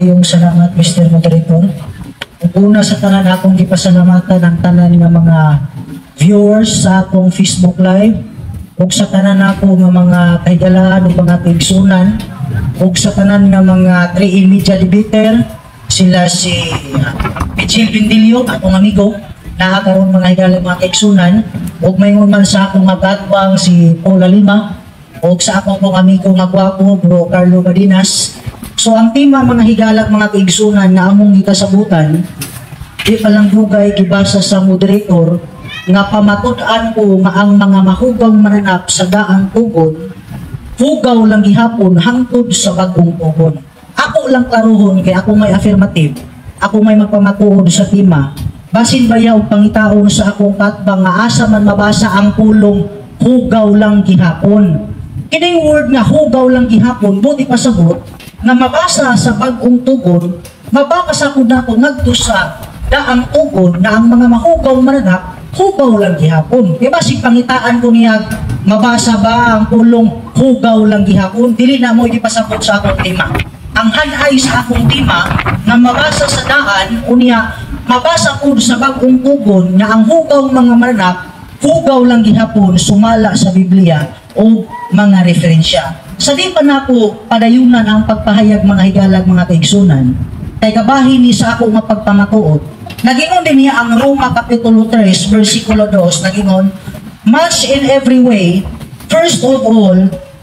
Yung salamat, Mr. Moderator. Una sa tanan, akong gipasalamatan ang tanan nga mga viewers sa akong Facebook Live ug sa tanan nako nga mga kahigalaan ug mga kaigsunan ug sa tanan nga mga 3 media debater, sila si Pichil Bindilio, akong amigo, naa karon, mga higala, mga kaigsunan, ug maingon man sa akong mga katbang si Paula Lima ug sa akong kong amigo nga gwapo, Bro Carlo Badinas. So ang tema, mga higalak, mga kaigsunan, na among gikasabutan, di pa lang dugay gibasa sa moderator, nga pamatud-an ko nga ang mga mahugaw mananap sa Daang Tugon, hugaw lang gihapon hangtod sa Bag-ong Tugon. Ako lang klaruhon kay ako may affirmative, ako may magpamatuod sa tema. Basin baya og pangitaon sa akong katbang nga asa man mabasa ang pulong "hugaw lang gihapon"? Kining word nga "hugaw lang gihapon", buti pasabot nga mabasa sa Bag-ong Tugon, mabasa ko nako ngadto sa Daang Tugon na ang mga mahugaw mananap, hugaw lang gihapon. Di ba si pangitaan ko niya, mabasa ba ang pulong "hugaw lang gihapon"? Dili na mo ipasabot sa akong tema. Ang hanay sa akong tema nga mabasa sa Daan, unya mabasa ko sa Bag-ong Tugon nga ang hugaw mga mananap, hugaw lang gihapon sumala sa Biblia o mga referensya. Sa di pa nako padayunan ang pagpahayag, mga higalag, mga kaigsunan, kay kabahin ni sa ako nga pagpamatuod. Nagingon din niya ang Roma Kapitulo 3, versikulo 2, nagingon, "Much in every way, first of all,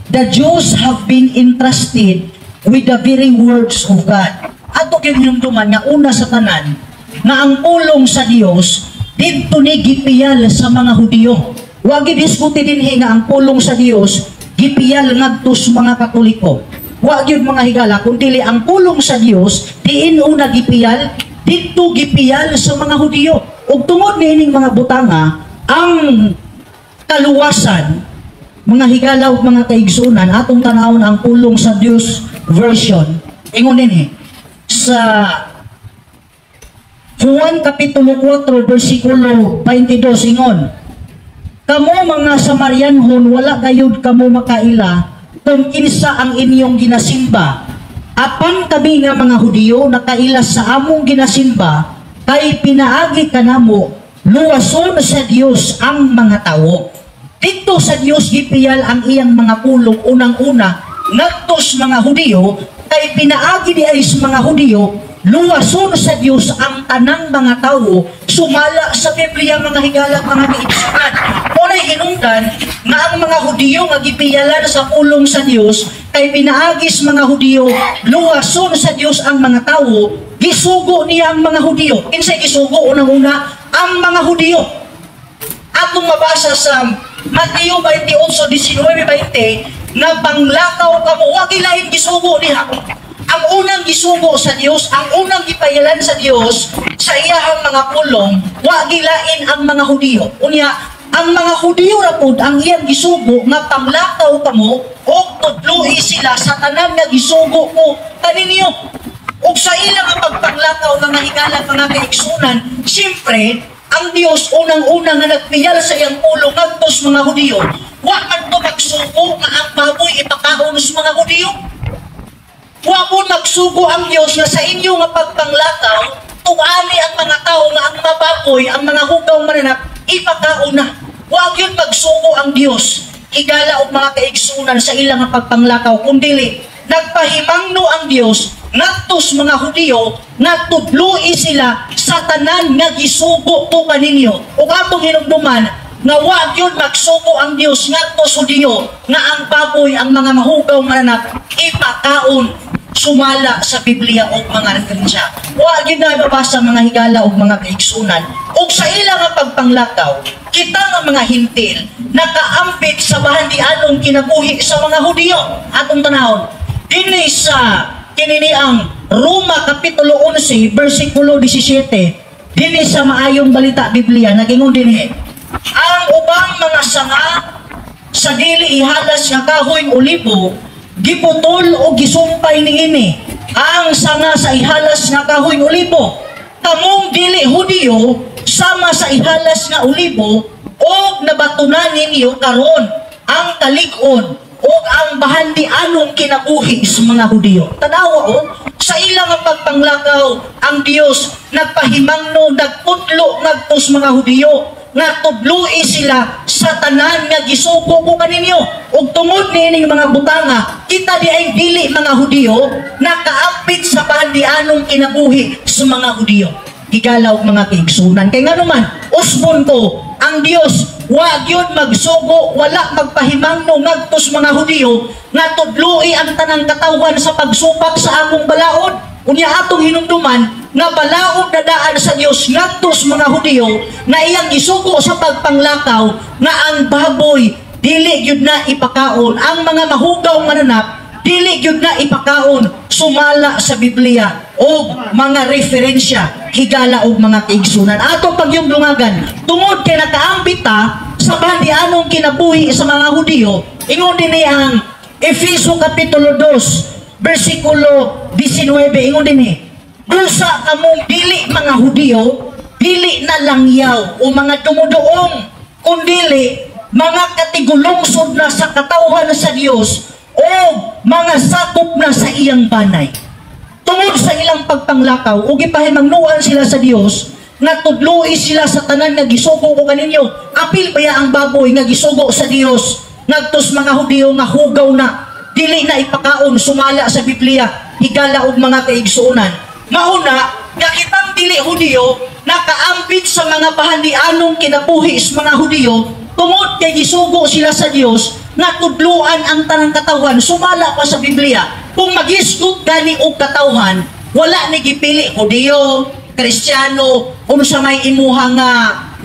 the Jews have been entrusted with the very words of God." Ato hinumduman nga una sa tanan, nga ang pulong sa Dios didto ni gipiyal sa mga Hudiyo. Wa gid diskuti dinhi nga ang pulong sa Dios gipiyal ngadto sa mga Katoliko. Wa gyud, mga higala, kun dili ang pulong sa Dios diin una gipiyal, didto gipiyal sa mga Hudiyo. Ug tungod niining mga butanga, ang kaluwasan, mga higala ug mga kaigsunan, atong tanawon ang Pulong sa Dios version. Ingon dinhi sa Juan Kapitulo 4 versikulo 22, ingon, "Kamo mga Samarianhon, wala gayud kamo makaila kung kinsa ang inyong ginasimba. Apan kami nga mga Hudiyo nakaila sa among ginasimba kay pinaagi kanamo luwason sa Dios ang mga tawo." Dito sa Dios gipiyal ang iyang mga pulong unang-una ngadto sa mga Hudiyo kay pinaagi di ay sa mga Hudiyo luwason sa Dios ang tanang mga tawo sumala sa Biblia, mga higala, mga kaigsunan. Muna'y hinungdan nga ang mga Hudiyo nga gipiyalan sa pulong sa Dios kay pinaagi sa mga Hudiyo luwason sa Dios ang mga tawo, gisugo niya ang mga Hudiyo. Kinsay gisugo unang-una? Ang mga Hudiyo. Atong mabasa sa Mateo 28:19-20 nga panglakaw kamo, wa gilain gisugo diha. Ang unang gisugo sa Dios, ang unang gipayalan sa Dios sa iyahang mga pulong, wa gilain ang mga Hudiyo. Unya, ang mga Hudiyo ra pud ang iyang gisugo nga panglakaw kamo og tudloi sila sa tanan nga gisugo ko kaninyo. Ug sa ilang nga pagpanglakaw, mga higala, mga kaigsunan, siyempre, ang Dios unang-una nga nagpiyal sa iyang pulong ngadto sa mga Hudiyo. Wa man to magsugo nga ang baboy ipakaon sa mga Hudiyo. Wa mo magsugo ang Dios nga sa inyo nga pagpanglakaw, tuani ang mga tao nga ang mababoy, ang mga hugaw mananap, ipakaon na. Wa gyud magsugo ang Dios, higala og mga kaigsunan, sa ilang nga pagpanglakaw, kundili nagpahimangno ang Dios ngadto sa mga Hudiyo nga tudloi sila sa tanan nga gisugo ko kaninyo. Ug atong hinumduman nga wa gyud magsugo ang Dios ngadto sa Hudiyo nga ang baboy, ang mga mahugaw mananap, ipakaon sumala sa Biblia o mga referensya. Wa gyud na mabasa, mga higala ug mga kaigsunan. Ug sa ilang nga pagpanglakaw, kita nga mga Hentil nakaambit sa bahandianong kinabuhi sa mga Hudiyo. Atong tanawon dinhi sa kinini ang Roma Kapitulo 11 versikulo 17, dinhi sa Maayong Balita Biblia, nagingon dinhi, "Ang ubang mga sanga sa dili ihalas nga kahoy olibo giputol o gisumpay niini ang sanga sa ihalas nga kahoy olibo. Kamong dili Hudiyo sama sa ihalas nga olibo og nabatunan ninyo karon ang kalig-on ug ang bahandianong kinabuhi sa mga Hudiyo. Tanawa o, sa ilang ang pagpanglakaw, ang Dios nagpahimangno, nagputlo ngadto sa mga Hudiyo nga tudloi sila sa tanan nga gisugo ko kaninyo. Ug tungod niining mga butanga, kita di ay dili mga Hudiyo nakaapit sa bahandianong kinabuhi sa mga Hudiyo. Higala og mga kaigsunan. Kay ngano man, usbon ko, ang Dios wa gyud magsugo, wala magpahimangno ngadto sa mga Hudiyo nga tudloi ang tanang katawhan sa pagsupak sa akong balaod. Unya atong hinumduman nga balaod na daan sa Dios ngadto sa mga Hudiyo nga iyang gisugo sa pagpanglakaw nga ang baboy dili gyud na ipakaon, ang mga mahugaw mananap dili gyud na ipakaon, sumala sa Biblia o mga referensya. Higala og mga kaigsunan, atong pagyumdungagan tungod kay nakaambit ta sa bandianong kinabuhi sa mga Hudiyo. Ingon dinhi ang Efeso Kapitulo 2 versikulo 19, ingon dinhi, "Busa kamong dili mga Hudiyo, dili na langyaw o mga dumuduong, kundili mga katigulungsod na sa katawhan sa Dios o mga sakop na sa iyang banay." Tungod sa ilang pagpanglakaw ug gipahimangnuan sila sa Dios nga tudloi sila sa tanan nga gisugo ko kaninyo. Apil ba ya ang baboy nga gisugo sa Dios ngadto sa mga Hudiyo nga hugaw na, dili na ipakaon sumala sa Biblia? Higala og mga kaigsuonan, mauna nga kitang dili Hudiyo nakaambit sa mga bahandianong kinabuhi sa mga Hudiyo tungod kay gisugo sila sa Dios nga tudluan ang tanang katawhan sumala pa sa Biblia. Kung magisgot gani og katawhan, wala ni gipili Hudiyo, Kristiyano, unsa may imuha nga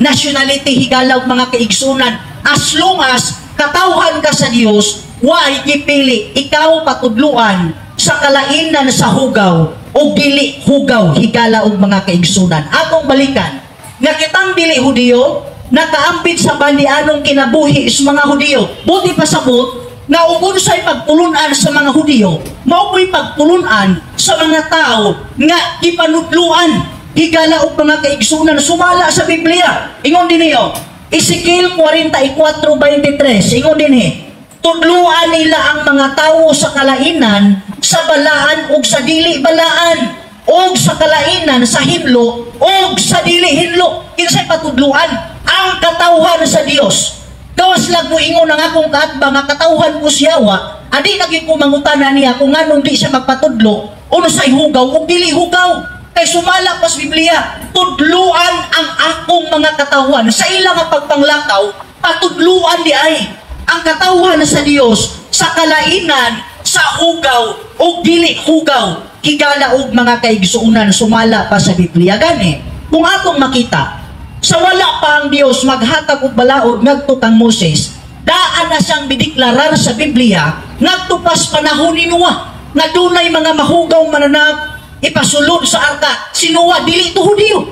nationality. Higala og mga kaigsunan, as long as katawhan ka sa Dios, waay gipili, ikaw patudluan sa kalainan sa hugaw o dili hugaw. Higala og mga kaigsunan, atong balikan nga kitang dili Hudiyo nakaambit sa bandianong kinabuhi sa mga Hudiyo. Buti pasabot nga ug unsay pagtulunan sa mga Hudiyo, mao po'y pagtulunan sa mga tao nga gipanudluan. Higala og mga kaigsunan, sumala sa Biblia. Ingon dinhi, Ezekiel 44:23, ingon dinhi, "Tudluan nila ang mga tawo sa kalainan sa balaan ug sa dili balaan, ug sa kalainan sa hinlo ug sa dili hinlo." Kinsay patudluan? Ang katawhan sa Dios. Gawas lang mo ingon ang akong kaatbang nga katawhan ko siyawa, adi naging ko mangutana niya kung nganong di siya magpatudlo unsay hugaw ug dili hugaw. Kay sumala pa sa Biblia, tudluan ang akong mga katawhan sa ilang nga pagpanglakaw, patudluan di ay ang katawhan sa Dios sa kalainan sa hugaw ug dili hugaw. Higala og mga kaigsuonan, sumala pa sa Biblia. Gani kung atong makita, sa wala pa ang Dios maghatag og balaod ngadto kang Moses, daan na siyang bideklarar sa Biblia ngadto pas panahon ni Noah nga dunay mga mahugaw mananap ipasulod sa arka. Si Noah dili to Hudiyo,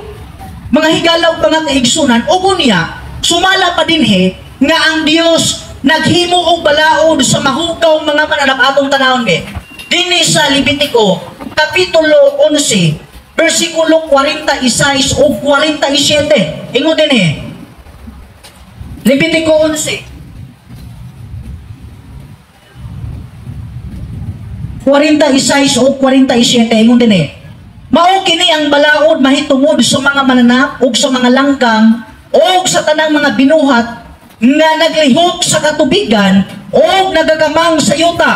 mga higala og mga kaigsunan. Ug unya sumala pa dinhi nga ang Dios naghimo og balaod sa mahugaw mga mananap. Atong tanawon be dinhi sa Levitico Kapitulo 11 versikulo 46 ug 47. Ingon dinhi Levitico 11 46 o 47, ingon dinhi, "Mao kini ang balaod mahitungod sa mga mananap ug sa mga langkang ug sa tanang mga binuhat nga naglihok sa katubigan ug nagakamang sa yuta,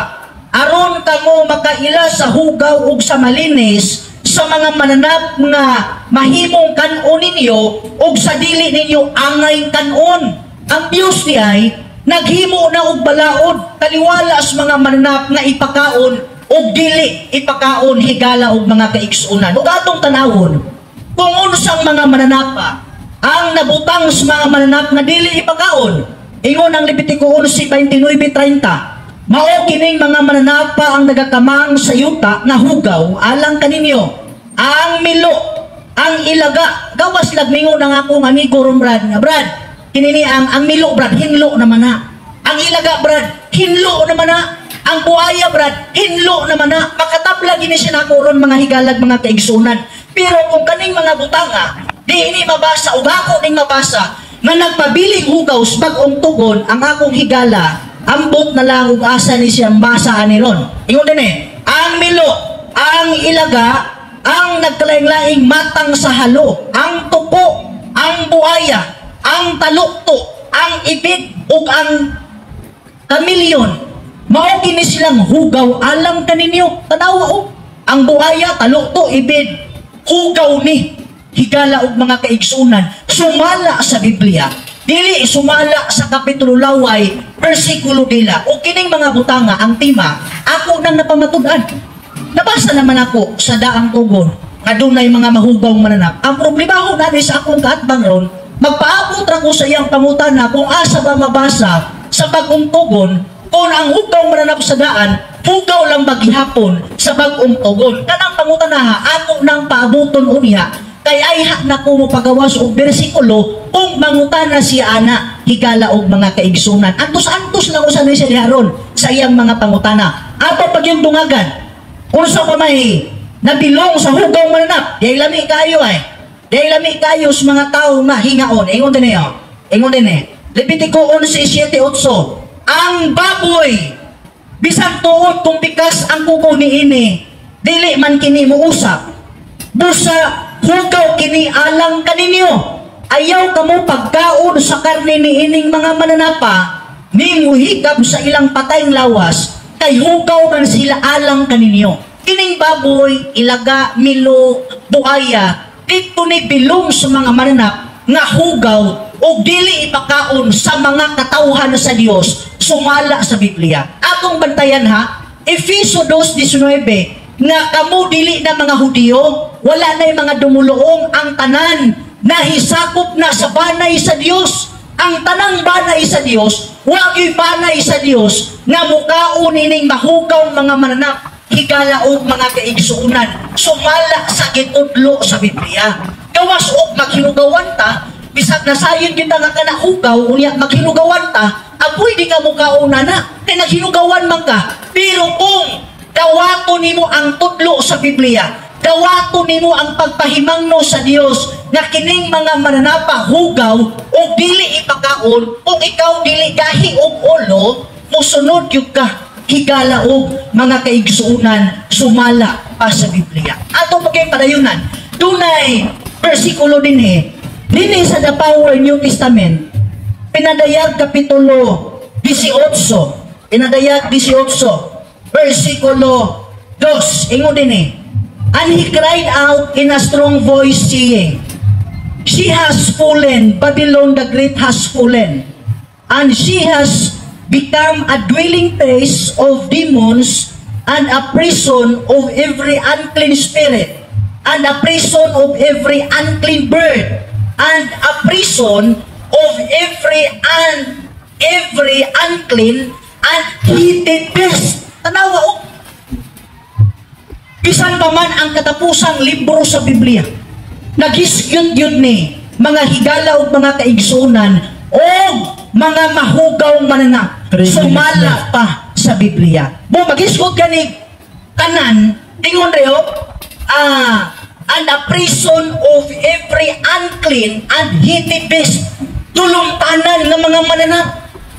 aron kamo makaila sa hugaw ug sa malinis sa mga mananap nga mahimong kan-on ninyo ug sa dili ninyo angay kan-on." Ang Dios ni ay naghimo na og balaod taliwala sa mga mananap nga ipakaon ug dili ipakaon. Higala og mga kaigsuonan, ug atong tanawon kung unsang mga mananapa ang nabutang sa mga mananap nga dili ipakaon. Ingon ang Levitico 11:29-30, "Mao kining mga mananapa ang nagakamang sa yuta nga hugaw alang kaninyo: ang milo, ang ilaga." Gawas lagmingon ang akong amigo ron, Brad, nga Brad, kinini ang milo, Brad, hinlo naman na. Ang ilaga, Brad, hinlo naman na. Ang buaya, Brad, hinlo naman na. Makatabla gini siya nako ron, mga higalag mga kaigsunan. Pero kung kaning mga butanga di ini mabasa ug ako ning mabasa nga nagpabiling hugaw sa bag-ong tugon, ang akong higala Ambot na lang ug asa ni siyang basa ani ron. Ingon din eh, ang milo, ang ilaga, ang nagkalaing-laing matang sa halo, ang tuko, ang buaya, ang talukto, ang ibid ug ang kamilyon. Mao kini silang hugaw alang kaninyo. Tanawa oh. Ang buaya, talukto, ibid, hugaw ni higala og mga kaigsunan, sumala sa Biblia, dili sumala sa kapitulo laway, bersikulo dila. O kining mga butanga, ang tema ako nang napamatud-an. Nabasa naman ako sa Daang Tugon nga dunay mga mahugaw mananap. Ang problema ko na sa akong kaatbang ron, magpaabot ra ko sa iyang pangutana kung asa ba mabasa sa Bagong Tugon kung ang hugaw mananap sa daan, hugaw lang maghihapon sa Bagong Tugon. Kanang pangutana ako nang paabuton unya kay ayha na ko mo pagawas og bersikulo kung mangutana siya ana, higala og mga kaigsunan. Antos-antos lang usa ni siya diha ron sa iyang mga pangutana. Ato pag yung dungagan unsa pa may nabilong sa hugaw mananap. Di lami kayo ay. Di lami kayo sa mga tao nga hingaon. Ingon din eh. Oh. Ingon din eh. Levitico 11:7-8. Ang baboy, bisan tuod kung pikas ang kuko niini, dili man kini muusap. Busa hugaw kini alang kaninyo. Ayaw kamo pagkaon sa karne ni ining mga mananapa, ni muhikab sa ilang patayng lawas, kay hugaw man sila alang kaninyo. Kining baboy, ilaga, milo, buaya, dito ni bilong sa mga mananap nga hugaw o dili ipakaon sa mga katawhan sa Dios sumala sa Biblia. Atong bantayan ha, Efeso 2:19, nga kamo dili na mga Hudiyo, wala na yung mga dumuluong, ang tanan nahisakop na sa banay sa Dios. Ang tanang banay sa Dios, wa gyud banay sa Dios nga mukaon ining mahugaw mga mananap, higala og mga kaigsuonan, sumala sa gitudlo sa Biblia. Gawas og maghinugawan ta, bisag nasayon kita nga kana hugaw, unya maghinugawan ta, apoy di ka mukaon na kay naghinugawan man ka. Pero kung dawato nimo ang tudlo sa Biblia, dawato nimo ang pagpahimangno sa Dios nga kining mga mananapa hugaw o dili ipakaon, kung ikaw dili gahi og ulo, musunod gyud ka, higala og mga kaigsuonan, sumala pa sa Biblia. Ato pa kay padayunan, dunay bersikulo dinhi sa The Power New Testament, Pinadayag Kapitulo 18, Pinadayag 18, versikulo 2, ingon dinhi, "And he cried out in a strong voice, saying, 'She has fallen, Babylon the Great has fallen, and she has become a dwelling place of demons and a prison of every unclean spirit, and a prison of every unclean bird, and a prison of every unclean and hated beast.'" Tanawa oh. Bisan pa man ang katapusang libro sa Biblia, naghisgyot yun ni mga higala ug mga kaigsunan o mga mahugaw mananap, 3 minutes sumala pa sa Biblia. Mo maghisgot gani kanan ingon reho "and a prison of every unclean and hated beast", dulumtanan nga mga mananap.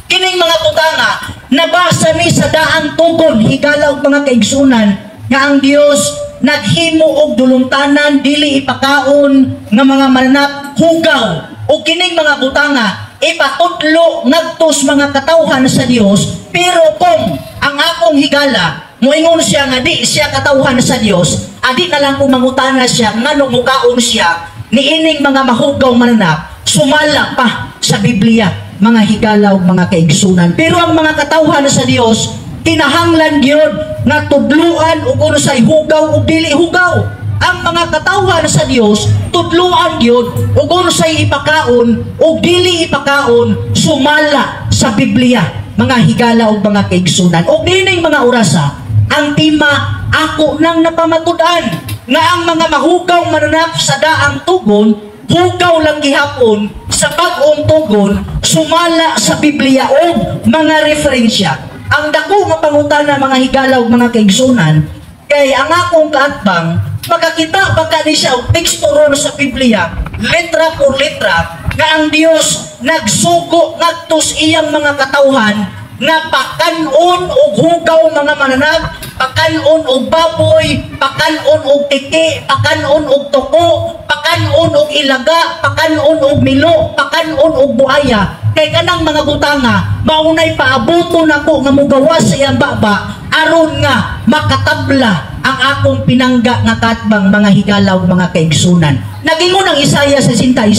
Kining mga butanga nabasa ni sa Daang Tugon, higala ug mga kaigsunan, nga ang Dios naghimo og dulumtanan, dili ipakaon nga mga mananap, hugaw, ug kining mga butanga ipatudlo ngadto sa mga katawhan sa Dios. Pero kung ang akong higala moingon siya nga di siya katawhan sa Dios, adi na lang kung mangutana siya nganong mukaon siya niining mga mahugaw mananap sumala pa sa Biblia, mga higala ug mga kaigsunan. Pero ang mga katawhan sa Dios kinahanglan gyud nga tudluan ug unsay hugaw ug dili hugaw. Ang mga katawhan sa Dios tudluan gyud ug unsay ipakaon ug dili ipakaon sumala sa Biblia, mga higala ug mga kaigsunan. Ug nining mga orasa, ang tema ako nang napamatud-an nga ang mga mahugaw mananap sa Daang Tugon, hugaw lang gihapon sa Bagong Tugon sumala sa Biblia o mga referensya. Ang dako nga pangutana, mga higala ug mga kaigsunan, kay ang akong kaatbang makakita ba ni siya og teksto ron sa Biblia, letra por letra, nga ang Dios nagsugo ngadto sa iyang mga katawhan nga pakanon og hugaw mga mananap, pakanon og baboy, pakanon og tiki, pakanon og tuko, pakanon og ilaga, pakanon og milo, pakanon og buaya. Kay kanang mga butanga, maunay paabuto nako nga mugawas sa iyang baba aron nga makatabla ang akong pinangga nga katbang, mga higalaw, mga kaigsunan. Nagingon ang Isaiah 66,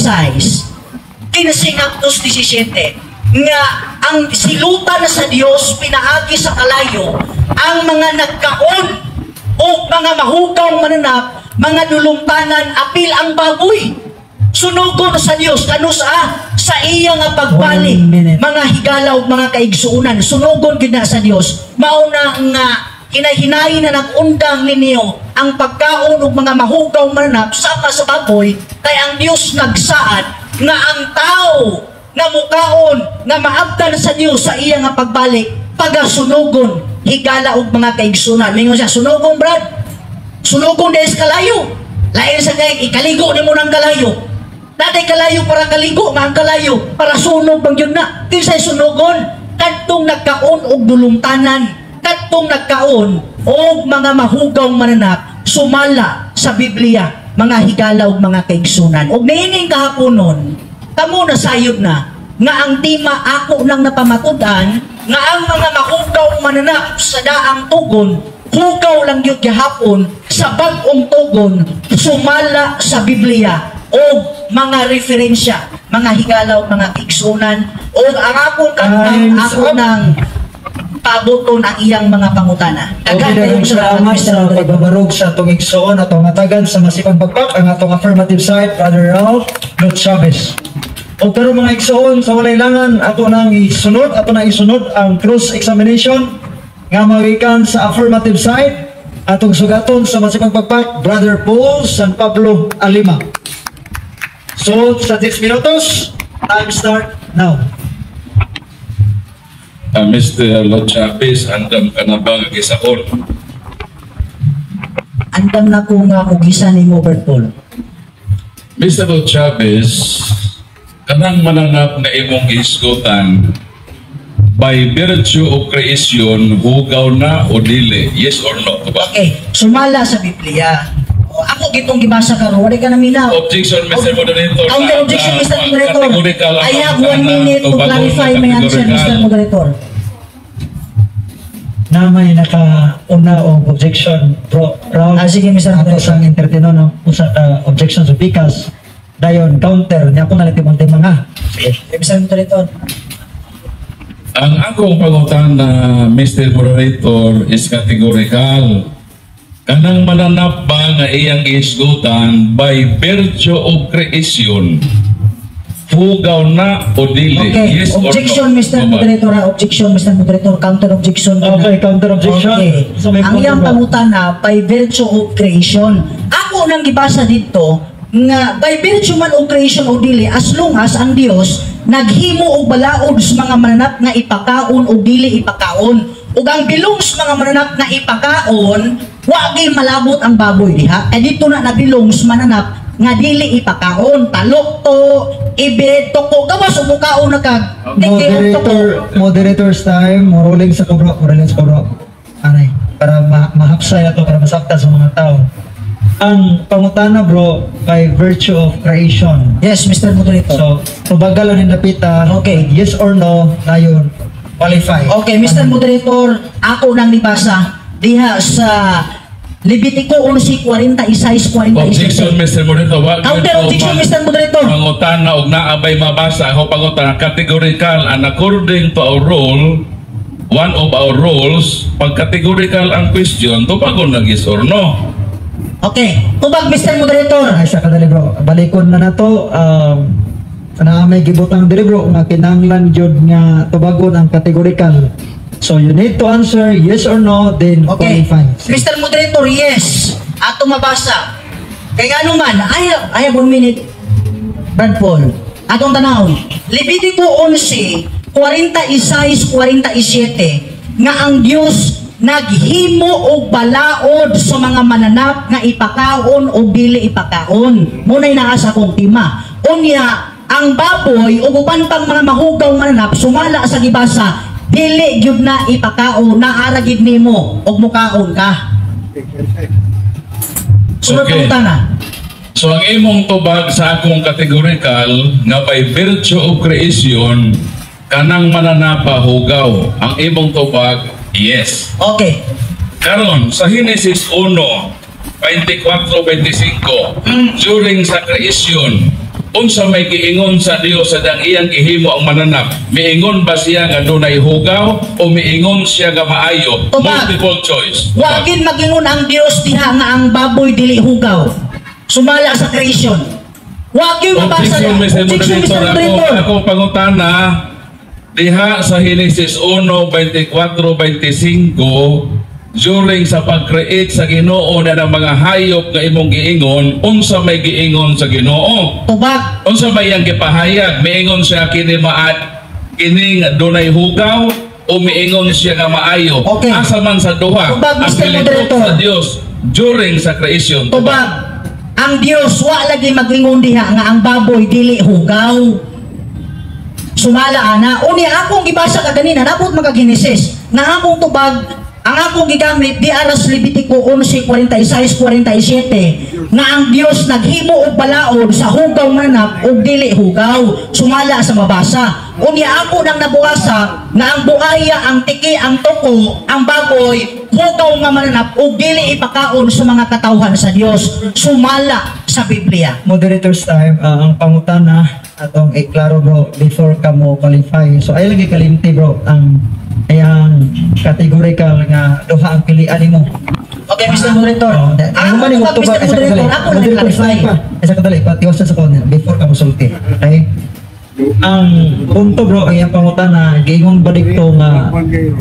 15 hangtod 17 nga ang silutan sa Dios pinaagi sa kalayo ang mga nagkaon o mga mahugaw mananap, mga dulumtanan, apil ang baboy, sunugon sa Dios kanus-a sa iya nga pagbalik. One minute. Mga higalaw, mga kaigsuunan, sunugon gid na sa Dios. Mao na nga hinay-hinay na nag-undang ninyo ang pagkaon og mga mahugaw mananap sama sa baboy, kay ang Dios nagsaad nga ang tao nga mukaon nga maabdan sa Dios sa iya nga pagbalik pagasunugon. Higala og mga kaigsunan, mingon siya, "Sunugon, Brad, sunugon dahil sa kalayo." Lain sa kay ikaligo nimo ng kalayo. Naday kalayo para kaligo, nga ang kalayo para sunog bang yun na. Kinsay sunugon? Kadtong nagkaon og dulumtanan, kadtong nagkaon og mga mahugaw mananap sumala sa Biblia, mga higala ug mga kaigsunan. Og niining kahaponon, kamo nasayod na nga ang tema ako nang napamatud-an nga ang mga mahugaw mananap sa daang tugon hugaw lang gyud gihapon sa bag-ong tugon sumala sa Biblia o mga referensya, mga higalaw, mga kaigsunan. O ang akong kantang Time's ako up. nang paaboton ang iyang mga pangutana. Okay, Daghan daghang kayong salamat, salamat Mr. sa Moderator. pagbabarog sa atong igsoon atong hatagan sa masipag pagpak ang atong affirmative side, Brother Ralph Lot Chavez. O karon, mga igsoon, sa walay langan, ato nang isunod ang cross examination nga magikan sa affirmative side, atong sugaton sa masipag pagpak, Brother Paul San Pablo Alima. So sa 10 minutos, time start now. Mr. Lochapis, andam ka na ba nga gisaon? Andam na ko nga mugisa nimo, Brad Paul. Mr. Chavez, kanang mananap nga imong gihisgutan, by virtue of creation, hugaw na o dili? Yes or no? Ba? Okay, sumala sa Biblia. O, ako gitong gibasa karon, wala ka na minaw. Objection, Mr. Moderator. Counter objection, Mr. Moderator. Categorical ang I have 1 pangutana, minute to tubagon clarify my answer, Mr. categorical. Moderator. Na may nakauna og objection, bro Ralph. Ah, sige, Mr. Ato Moderator. sang entertainer no, usa ka objection sa pikas, dayon counter niya ko na timang nga. Sige, Mr. Moderator. Ang akong pangutana, Mr. Moderator, is categorical. Kanang mananap ba nga iyang gihisgutan, by virtue of creation, hugaw na o dili? Okay, Yes or no? objection, Mr. Baba. Moderator, ah. Objection, Mr. Moderator. Counter objection ko na. Okay, counter objection. Okay. So, may Ang iyang punto ba? pangutana, by virtue of creation. Ako nang gibasa dito nga by virtue man of creation o dili, as long as ang Dios naghimo og balaod sa mga mananap nga ipakaon o dili ipakaon. Ug ang bilong sa mga mananap nga ipakaon, wa gyud malabot ang baboy diha. Kay dito na nabilong sa mananap nga dili ipakaon, talok to, ibit, toko, gawas ug mukaon na kag tiki og toko. Moderator, moderator's time, ruling sa ko, bro, ruling sa ko, bro. Anay, para mahapsay ato, para masakta sa mga tao. Ang pangutana, bro, by virtue of creation. Yes, Mr. Moderator. So, tubagal lang dapita. Okay. Yes or no, dayon qualify. Okay, Mr. Moderator, ako nang nibasa diha sa Levitico 11:46 Objection, 47. Mr. Moderator. Wa Counter gyud ko objection, Mr. Moderator. Pangutana og naabay mabasa ako pangutana categorical, and according to our rule, one of our rules, pag categorical ang question, tubagon na yes or no. Okay, tubag, Mr. Moderator. Ay, sa kadali, bro. Balikon na nato na may gibutang diri, bro, nga kinahanglan gyud nga tubagon ang categorical. So you need to answer yes or no, then Okay. qualify. Mr. Moderator, yes. Ato mabasa. Kay ngano man, I have 1 minute. Brad Paul. Atong tanaw. Levitico 11, 46, 47, nga ang Dios naghimo og balaod sa mga mananap nga ipakaon o dili ipakaon. Muna'y naa sa akong tema. Unya, ang baboy ug uban pang mga mahugaw mananap sumala sa gibasa. Dili gyud na ipakaon na ara gid nimo og mukaon ka. Sunod pangutana. So ang imong tubag sa akong categorical nga by virtue of creation kanang mananapa hugaw. Ang imong tubag, yes. Okay. Karon sa Genesis 1:24-25, during sa creation, unsa may giingon sa Dios sa dang iyang gihimo ang mananap? Miingon ba siya nga dunay hugaw o miingon siya nga maayo? Tubag. Multiple choice. Wa gid magingon ang Dios diha nga ang baboy dili hugaw. Sumala sa creation. Wa gyud mabasa. Objection, Mr. Objection, Mr. Moderator. Ako, Moderator. ako pangutana, diha sa Genesis 1:24-25, during sa pag-create sa Ginoo na ng mga hayop nga imong giingon, unsa may giingon sa Ginoo? Tubag. Unsa may iyang gipahayag? Miingon siya kini kini nga dunay hugaw o miingon siya nga maayo? Okay. Asa man sa duha Tubag, ang Mr. gilitok Moderator. sa Dios during sa creation? Tubag. Ang Dios wa lagi magingon diha nga ang baboy dili hugaw. Sumala ana, unya akong gibasa ka ganina, nabot maka Genesis nga akong tubag, ang akong gigamit di aras Levitico 11:46-47 nga ang Dios naghimo og balaod sa hugaw mananap ug dili hugaw sumala sa mabasa. Unya ako nang nabuasa nga ang buaya, ang tiki, ang tuko, ang baboy, hugaw nga mananap ug dili ipakaon sa mga katawhan sa Dios sumala sa Biblia. Moderator's time, ang pangutana atong iklaro, bro, before ka mo qualify. So ay lagi kalimti, bro, ang ayang categorical nga duha ang pilian nimo. Okay, Mr. Moderator. Oh, Ang ang man tubag, tubag. Mr. Moderator, ako na clarify. Isa ka dali, patiwasan sa corner before ka mosulti. Okay? Ang punto, bro, ang iyang pangutana, giingon ba dito nga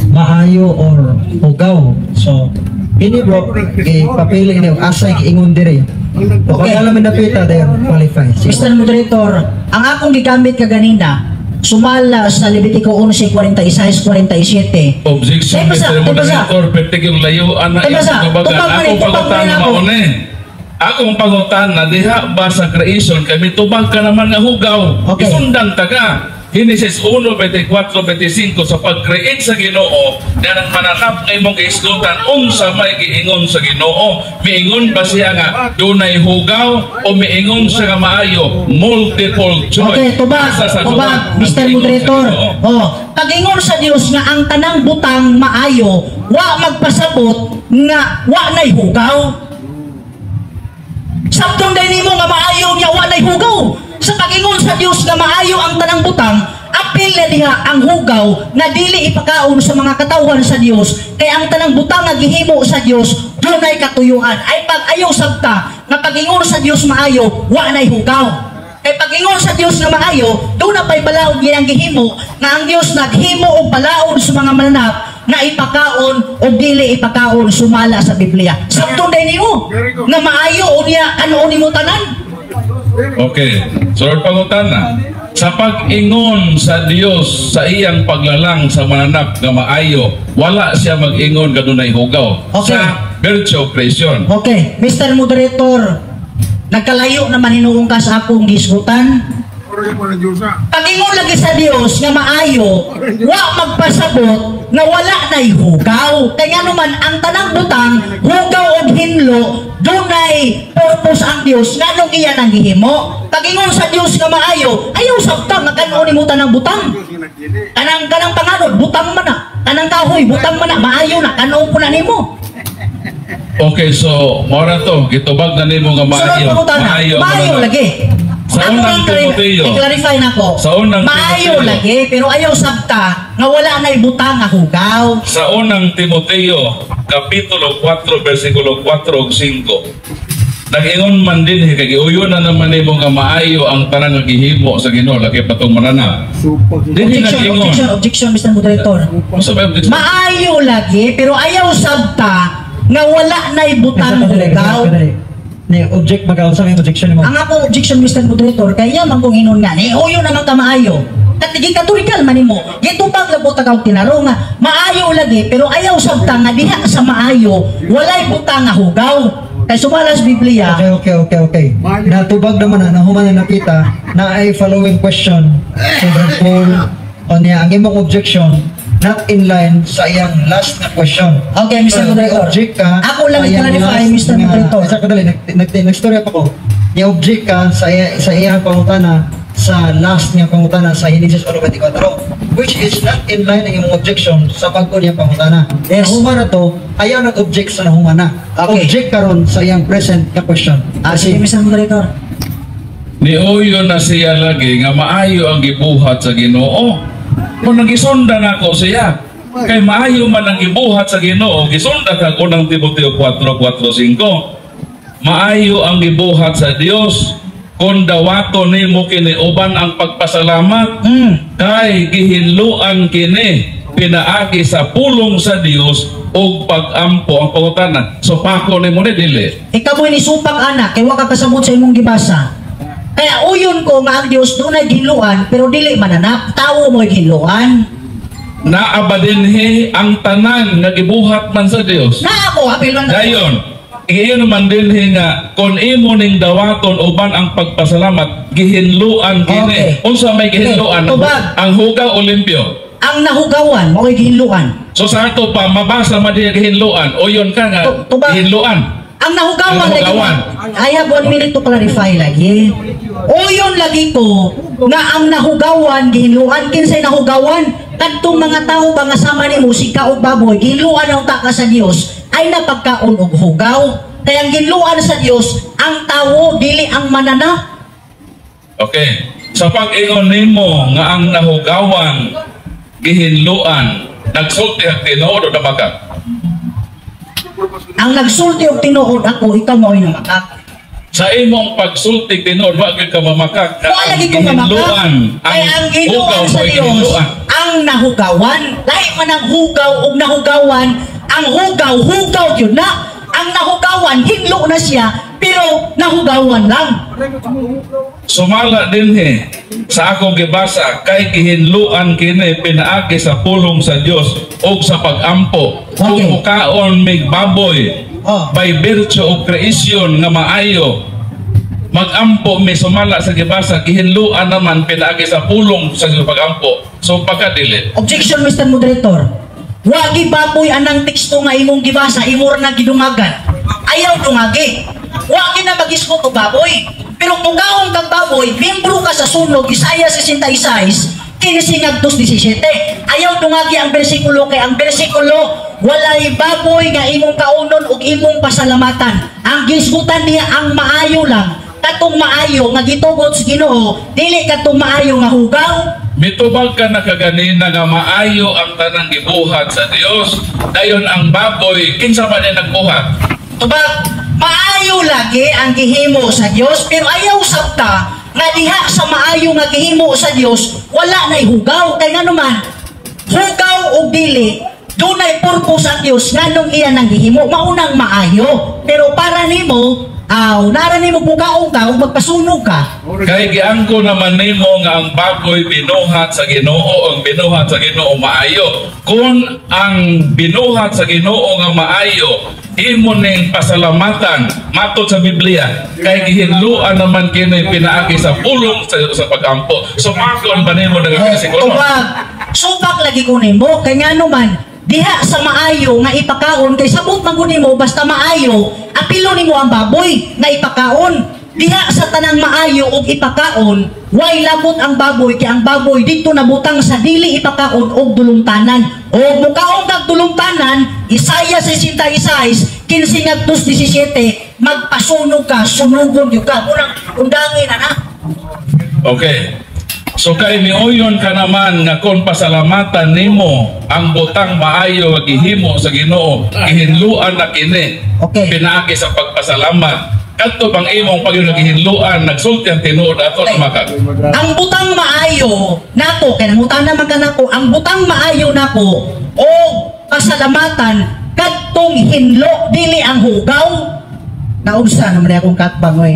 maayo or hugaw? So, ini, bro, gipapili ni asay giingon dire. O okay. Alam mo napita then qualify. Sige. Mr. Moderator, ang akong gigamit kaganina, sumala sa Levitico 11:46-47. Objection, Tay, basa, Mr. tay, basa. Moderator, pertig yung layuan na Tay, iyong basa. tubagan. Tubag man Akong eh, tubag man pangutana ako. mauna eh. Akong pangutana, diha ba sa creation, kami tubag ka naman nga hugaw. Okay. Isundan ta ka. Genesis 1:24-25, sa pag-create sa Ginoo, na ang mananap nga imong giisgutan, unsa may giingon sa Ginoo? Miingon ba siya nga dunay hugaw o miingon siya nga maayo? Multiple choice. Okay, tubag, Asa sa tubag, duha ang Mr. giingon sa Moderator. Ginoo? Oh, pag-ingon sa Dios nga ang tanang butang maayo, wa magpasabot nga wa nay hugaw. Sabtong day nimo nga maayo niya wa nay hugaw. Sa pag-ingon sa Dios nga maayo ang tanang butang, apil na diha ang hugaw nga dili ipakaon sa mga katawhan sa Dios, kay ang tanang butang nga gihimo sa Dios dunay katuyuan. Ay pag ayaw sabta nga pag-ingon sa Dios maayo, wa nay hugaw. Kay pag-ingon sa Dios nga maayo, doon na pa'y balaod niyang gihimo nga ang Dios naghimo og balaod sa mga mananap na ipakaon o dili ipakaon sumala sa Biblia. Sabton day nimo nga maayo unya ano nimo tanan. Okay. So, pangutana, sa pag-ingon sa Dios sa iyang paglalang sa mananap nga maayo, wala siya mag-ingon nga dunay hugaw Okay. sa virtue of creation. Okay, Mr. Moderator, nagkalayo naman hinuong ka sa akong gisgutan. Pag-ingon lagi sa Dios nga maayo, wa magpasabot nga wala na'y hugaw. Kaya naman ang tanang butang, hugaw og hinlo, dunay purpose ang Dios nganong iya nang gihimo. Pag-ingon sa Dios nga maayo, ayaw sabta nga kan-o nimo tanang butang. Kanang kanang panganod, butang man na. Kanang kahoy, butang man na, maayo na, kan-o ko na nimo. Okay, so mao ra to, gitubag na nimo nga Sunod maayo. pangutana, Maayo ang maayo mananap. lagi. Sa Ako unang lang Timoteo. I-clarify na ko. Sa unang Maayo Timoteo. lagi, pero ayaw sabta nga wala na'y butang nga hugaw. Sa unang Timoteo, Kapitulo 4, versikulo 4 ug 5. Nag-ingon man din kay giuyon na naman nimo nga maayo ang tanan nga gihimo sa Ginoo laki pa tong mananap. Dinhi Objection, nag-ingon. objection, objection, Mr. Moderator. Unsa ba objection? Maayo lagi, pero ayaw sabta nga wala na'y butang hugaw. Ni object magaw sa may objection mo. Ang akong objection, Mr. Moderator, kaya man kong inon nga, ni uyo naman ka maayo. Katigi katorikal man nimo. Gitubag lang po tagaw tinaro nga maayo lagi, pero ayaw sabta nga diha sa maayo, walay butang nga hugaw. Kay sumala sa Biblia, Okay. Natubag naman na, nahuman na napita, na ay following question. So, Brad Paul, o niya, ang imong objection, not in line sa iyang last na question. Okay, Mr. So, Moderator. Object ka Ako lang sa iyang i-clarify, last Mr. Moderator. Sa kadali, nagstorya pa ko. Ni-object ka sa iyang pangutana, sa last niyang pangutana sa Genesis 1:24, which is not in line ang imong objection sa pag-o niyang pangutana. Yes. Nahuman na to, ayaw nag-object sa nahuman na. Okay. Object karon sa iyang present na question. Ah, sige, Mr. Moderator. Niuyon na siya lagi nga maayo ang gibuhat sa Ginoo. Kung nagisundan ako siya, kay maayo man ang gibuhat sa Ginoo, gisundan ka unang Timoteo 4:4-5. Maayo ang gibuhat sa Dios kung dawato nimo kini uban ang pagpasalamat kay gihinluan kini pinaagi sa pulong sa Dios ug pag-ampo. Ang pangutana, so pako nimo ni dili? Ikaw mo nisupak anak, kay wa ka kasabot sa imong gibasa. Kaya uyon ko nga ang Dios dunay ginluan pero dili mananap, tawo mo ginluan. Naa ba dinhi ang tanan nga gibuhat man sa Dios? Na ako apil man. Dayon, iyon naman dinhi nga kung imo ning dawaton uban ang pagpasalamat, gihinluan kini. Okay. Unsa may gihinluan? Okay. Tubag. Ang hugaw o limpyo? Ang nahugawan mo gihinluan. So sa ato pa mabasa man diha gihinluan, uyon ka nga Tubag. gihinluan. Ang nahugawan Ang lagi. nahugawan. I have 1 minute to clarify lagi. Uyon lagi ko nga ang nahugawan gihinluan. Kinsay nahugawan? Kadtong mga tawo ba nga sama nimo sika og baboy, gihinluan ang taka sa Dios ay napagkaon og hugaw. Kaya ang ginluan sa Dios ang tawo, dili ang mananap. Okay. Sa pag-ingon nimo nga ang nahugawan gihinluan, nagsulti ang tinuod o namakak? Ang nagsulti og tinuod ako, ikaw mao'y namakak. Sa imong pagsulti tinuod, wa gyud ka mamakak nga Wala ang lagi ko mamakak. gihinluan, Kaya ang hugaw ginuan sa mo'y Dios, gihinluan. ang nahugawan, lahi man ang hugaw og nahugawan, ang hugaw, hugaw yun na. Ang nahugawan, hinlo na siya, pero nahugawan lang. Sumala dinhi sa akong gibasa, kay gihinluan kini pinaagi sa pulong sa Dios ug sa pag-ampo. Kung mukaon mig baboy by virtue of creation nga maayo, magampo mi sumala sa gibasa, gihinluan naman pinaagi sa pulong sa pag-ampo. So pagkadili? Objection, Mr. Moderator. Wagi baboy anang teksto nga imong gibasa, imo ra na gidungagan. Ayaw dungagi. Wagi na magisgot og baboy. Pero kung kaon kag baboy, membro ka sa sunog, Isaiah 66, 15:17. Ayaw dungagi ang bersikulo kay ang bersikulo walay baboy nga imong kaunon ug imong pasalamatan. Ang gisgutan niya ang maayo lang. Katong maayo nga gitugot sa Ginoo, dili katong maayo nga hugaw. Mitubag ka na kaganina nga maayo ang tanang gibuhat sa Dios. Dayon ang baboy, kinsa man niya nagbuhat? Tubag, maayo lagi ang gihimo sa Dios, pero ayaw sabta nga diha sa maayo nga gihimo sa Dios, wala na'y hugaw. Kay ngano man, hugaw og dili, dunay purpose ang Dios nganong iya nang gihimo, maunang maayo. Pero para nimo, aw, nara nimo mukaon ka ug magpasunog ka. Kay giangko naman nimo nga ang baboy binuhat sa Ginoo, ang binuhat sa Ginoo maayo. Kung ang binuhat sa Ginoo nga maayo, imo ning pasalamatan matod sa Biblia, kay gihinluan naman kini pinaagi sa pulong sa pag-ampo. So makon ba nimo nagakasiguro? Tubag, subak lagi ko nimo kay ngano man diha sa maayo nga ipakaon, kay sabot man gud nimo basta maayo, apilo nimo ang baboy nga ipakaon. Diha sa tanang maayo og ipakaon, way labot ang baboy, kay ang baboy dito nabutang sa dili ipakaon og dulumtanan. Og mukaon kag dulumtanan, Isaiah 66, 15:17, magpasunog ka, sunugon gyud ka. Unang undangin na na. Okay. So kay miuyon ka naman nga kung pasalamatan nimo ang butang maayo nga gihimo sa Ginoo, gihinluan na kini. Pinaagi sa pagpasalamat. Kadto bang imong pag gihinluan, nagsulti ang tinuod ato na makag? Ang butang maayo nako, kay nangutana man ka nako, ang butang maayo nako o pasalamatan kadtong hinlo, dili ang hugaw. Naunsa naman akong katbang oy.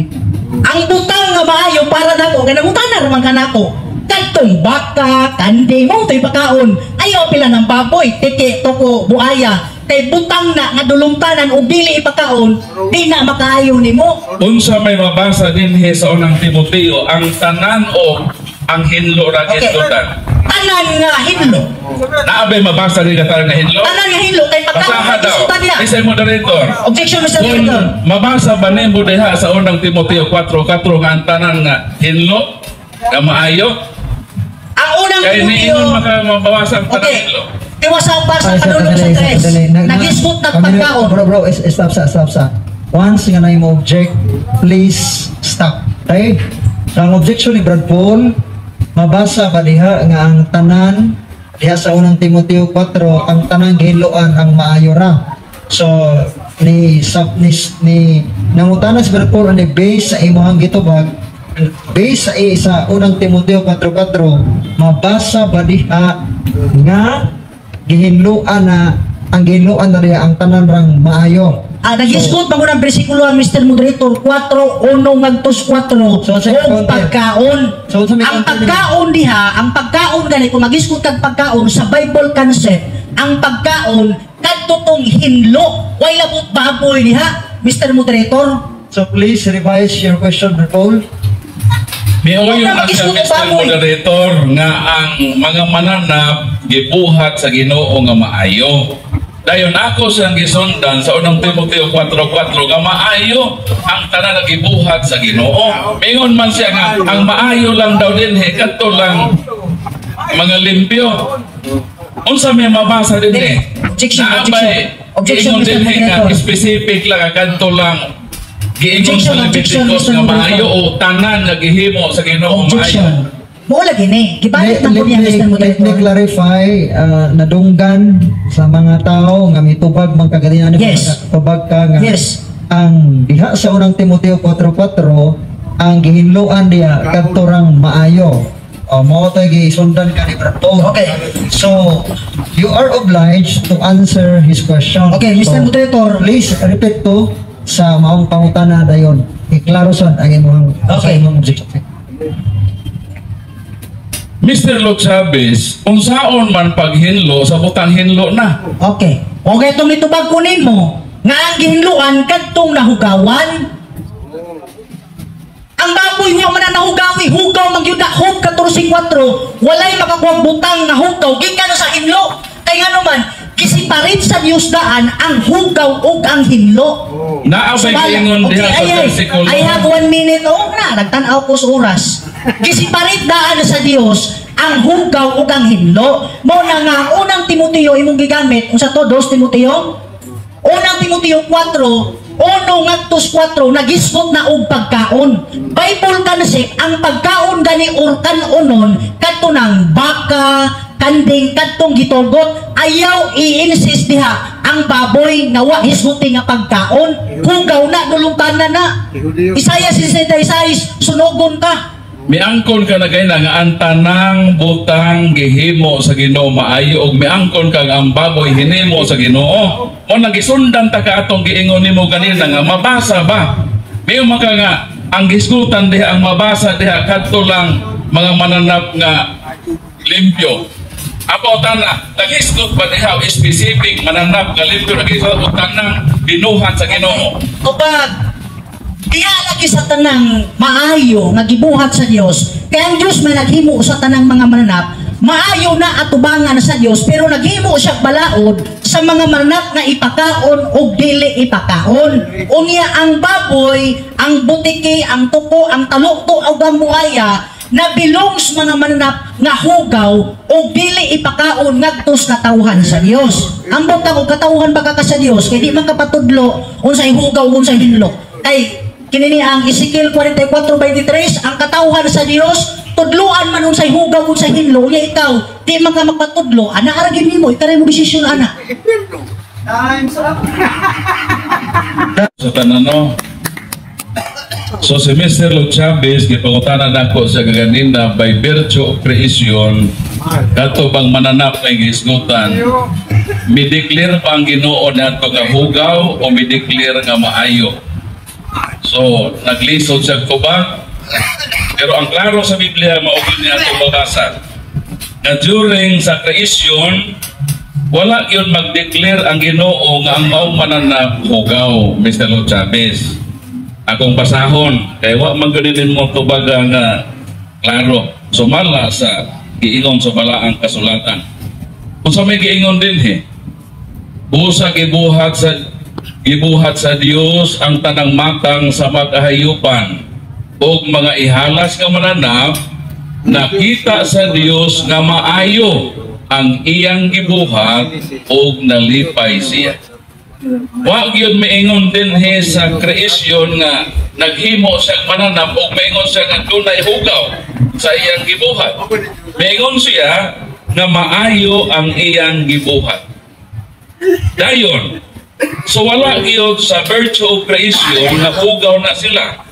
Ang butang nga maayo para nako, kay nangutana raman ka nako, kadtong baka, kandi mo to'y pakaon. Ayaw pila ng baboy, tiki, toko, buaya. Kay butang na nga dulumtanan o dili ipakaon, di na makaayo nimo. Unsa may mabasa dinhi sa unang Timoteo, ang tanan o ang hinlo ra gisgutan? Tanan nga hinlo. Naa bay mabasa diri tanan nga hinlo? Tanan nga hinlo kay pagkaon Basaha daw. gisgutan niya. Mr. Moderator. Objection, Mr. Kung Moderator. mabasa ba nimo diha sa Unang Timoteo 4:4 nga ang tanan nga hinlo nga maayo? Ang Unang Kay Timoteo niingon maka mabasa ang tanan hinlo. Tiwasa ang basa Ay, sir, padulong sa sandali, tres. sandali. Nagisgot ng pagkaon. Bro, bro, stop sa, stop sa. Once nga na mo object, please stop. Okay? So, ang objection ni Brad Paul, mabasa ba diha nga ang tanan diha sa Unang Timoteo 4, ang tanan gihinloan ang maayo ra? So, ni sa ni nangutana si Brad Paul ani base sa imong gitubag, base sa Unang Timoteo 4:4, mabasa ba diha nga gihinloan na ang gihinloan na diha ang tanan rang maayo? Ah, nagisgot man ang bersikulo ang Mr. Moderator 4:1 ngadto 4 So, sa og counter. Pagkaon. So, sa may Ang counter. Pagkaon diha, ang pagkaon gani, kung magisgot kag pagkaon sa Bible concept, ang pagkaon kadto tong hinlo, way labot baboy diha, Mr. Moderator. So please revise your question, Brad Paul. Miuyon Huwag na na siya, mag-isgot Mr. baboy. Moderator, nga ang mga mananap gibuhat sa Ginoo nga maayo. Dayon ako siyang gisundan sa Unang Timoteo 4:4 nga maayo ang tanan nga gibuhat sa Ginoo. Mingon man siya nga ang maayo lang daw dinhi kadto lang mga limpyo. Unsa may mabasa dinhi? Objection, Naa objection. bay Objection, giingon Mr. dinhi nga Moderator. specific lang ang kadto lang giingon Objection, sa objection, Leviticus Mr. nga Moderator. maayo o tanan nga gihimo sa Ginoo maayo. Objection. Mo lagi ni, gibalik Let, na po let niya, me, Mr. let me Moderator. clarify, nadunggan sa mga tao nga mitubag man kaganina ni tubag ka nga ang diha sa Unang Timoteo 4:4, ang gihinloan diha kadto rang maayo. O mao to'y gisundan ka ni Brad Paul. So you are obliged to answer his question. Okay, Mr. So, Moderator. please repeat to sa maong pangutana dayon. Iklaro sad ang imong sa imong objection. Mr. Lo Chavez, unsaon man paghinlo sa butang hinlo na? Okay. Okay, itong nitubag ko nimo nga ang gihinluan kadtong nahugawan. Ang baboy wa man na nahugawi, hugaw man gyud na. Job 14:4, walay makakuha butang nga hugaw gikan sa hinlo. Kay ngano man gi-separate sa Dios daan ang hugaw ug ang hinlo. Naa bay giingon diha Okay, sa ay, ay, versikulo? I have 1 minute. Oo na, nagtan-aw ko sa oras. Gi-separate daan sa Dios ang hugaw ug ang hinlo. Mo na nga ang Unang Timoteo imong gigamit, unsa to? Dos Timoteo? Unang Timoteo 4:1 ngadto 4, nagisgot na og pagkaon. Bible concept, ang pagkaon gani or kanonon kadto ng baka, kanding, kadtong gitugot. Ayaw i-insist diha ang baboy nga wa hisguti nga pagkaon. Hugaw na, dulungkan na na. Isaiah 66, sunugon ka. Miangkon ka na kay na nga ang tanang butang gihimo sa Ginoo maayo ug miangkon ka nga ang baboy hinimo sa Ginoo. Mo nang gisundan ta ka atong giingon nimo ganina nga mabasa ba? Mayo man ka nga ang gisgutan diha, ang mabasa diha kadto lang mga mananap nga limpyo. Apo tana, nagisgot ba diha o specific mananap nga limpyo nagisgot o tanang binuhat sa Ginoo? Tubag, diha lagi sa tanang maayo nga gibuhat sa Dios. Kaya ang Dios may naghimo sa tanang mga mananap, maayo na atubangan sa Dios, pero naghimo siya balaod sa mga mananap nga ipakaon o dili ipakaon. Unya ang baboy, ang butiki, ang tuko, ang talukto o ang buaya na belongs mga mananap nga hugaw o dili ipakaon ngadto sa katawhan sa Dios. Ambot ako, katawhan ba ka sa Dios kay di man kapatudlo unsay hugaw, unsay hinlo? Kay kinini ang Ezekiel 44:23, ang katawhan sa Dios tudluan man unsay hugaw, unsay hinlo. Unya ikaw di man ka magpatudlo ana, ara gyud nimo, ikaw mo desisyon ana. Time's up. Sa tanano. So si Mr. Lo Chavez, gipangutana nako sa kaganina by virtue of creation, kato bang mananap kay gisgutan, mi-declare pa ang Ginoo nato nga hugaw o mi-declare nga maayo? So, naglisod siya ko ba? Pero ang klaro sa Biblia, mao gyud niya atong mabasa na during sa creation, wala yun mag-declare ang Ginoo nga ang maong mananap hugaw, Mr. Lo Chavez. Akong basahon, kay wa man ganinin mo tubaga nga klaro. Sumala sa giingon sa balaang kasulatan. Unsa may giingon dinhi? Busa gibuhat sa Dios ang tanang matang sa makahayupan ug mga ihalas nga mananap, nakita sa Dios nga maayo ang iyang gibuhat ug nalipay siya. Wa gyud maingon dinhi sa creation nga naghimo siya mananap ug maingon siya nga dunay hugaw sa iyang gibuhat. Maingon siya nga maayo ang iyang gibuhat. Dayon, so wala gyud sa virtue of creation nga hugaw na sila.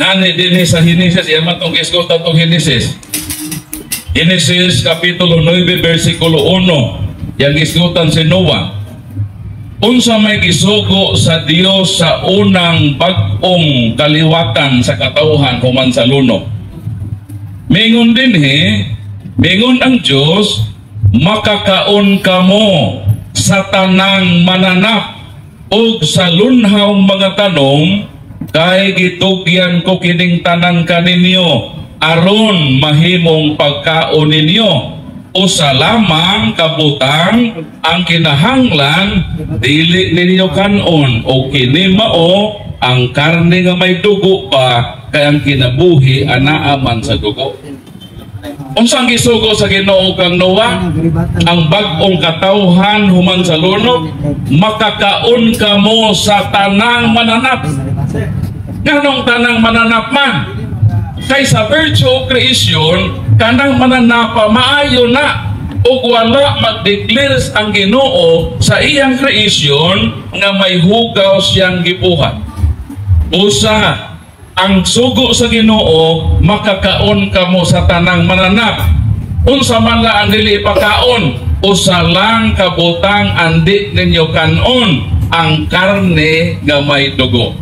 Nani dinhi sa Genesis, iyan man tong isgutan tong Genesis. Genesis Kapitulo 9, versikulo 1, yang isgutan si Noah. Unsa may gisugo sa Dios sa unang bag-ong kaliwatan sa katawhan human sa lunok? Mingon dinhi, mingon ang Dios, "Makakaon kamo sa tanang mananap ug sa lunhaw mga tanom, kay gitugyan ko kining tanan kaninyo aron mahimong pagkaon ninyo. Usa lamang kabutang ang kinahanglan dili ninyo kanon, o kini mao ang karne nga may dugo pa, kay ang kinabuhi anaa man sa dugo." Unsang gisugo sa Ginoo kang Noah? Ang bag-ong katawhan human sa lunok, makakaon kamo sa tanang mananap. Nganong tanang mananap man? Kay sa virtue of creation, kanang mananapa maayo na ug wala mag-declare ang Ginoo sa iyang creation nga may hugaw siyang gibuhat. Usa ang sugo sa Ginoo, makakaon kamo sa tanang mananap. Unsa man la ang dili ipakaon? Usa lang kabutang andi ninyo kanon, ang karne nga may dugo.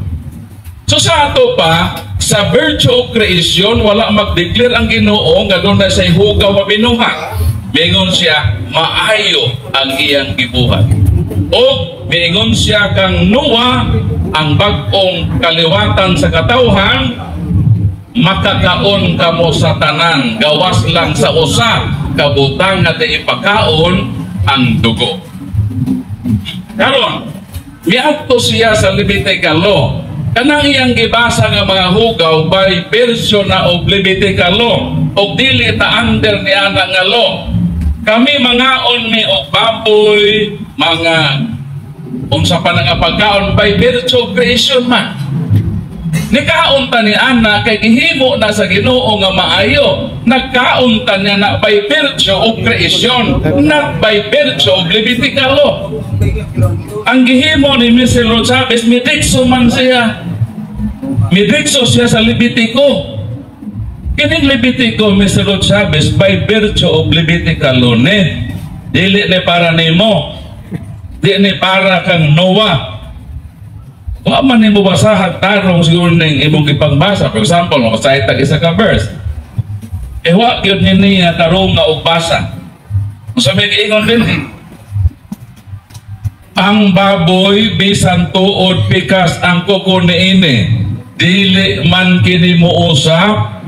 So sa ato pa, sa virtue of creation, wala mag-declare ang Ginoo nga duna siya'y hugaw nga binuhat. Mingon siya, maayo ang iyang gibuhat. O miingon siya kang Noah, ang bag-ong kaliwatan sa katawhan, makakaon kamo sa tanan, gawas lang sa usa kabutang nga di ipakaon, ang dugo. Karon, miadto siya sa Levitical law. Kanang iyang gibasa nga mga hugaw, by virtue na og Levitical law og dili ta under ni ana nga law. Kami mangaon mi og baboy, mga unsa pa na nga pagkaon, by virtue of creation man. Nikaon ta ni ana kay gihimo na sa Ginoo nga maayo. Nagkaon ta niya na by virtue of creation, not by virtue of Levitical law. Ang gihimo ni Mr. Chavez, midikso man siya. Midikso siya sa Levitico. Kining Levitico, Mr. Chavez, by virtue of Levitical law ni. Dili ni para nimo. Di ni para kang Noah. Wa man nimo basahan tarong siguro ning imong gipangbasa. For example, makasayt tag isa ka verse. Eh wa gyud ni niya tarong nga og basa. Unsa may giingon dinhi? Ang baboy, bisan tuod pikas ang kuko niini, dili man kini mousap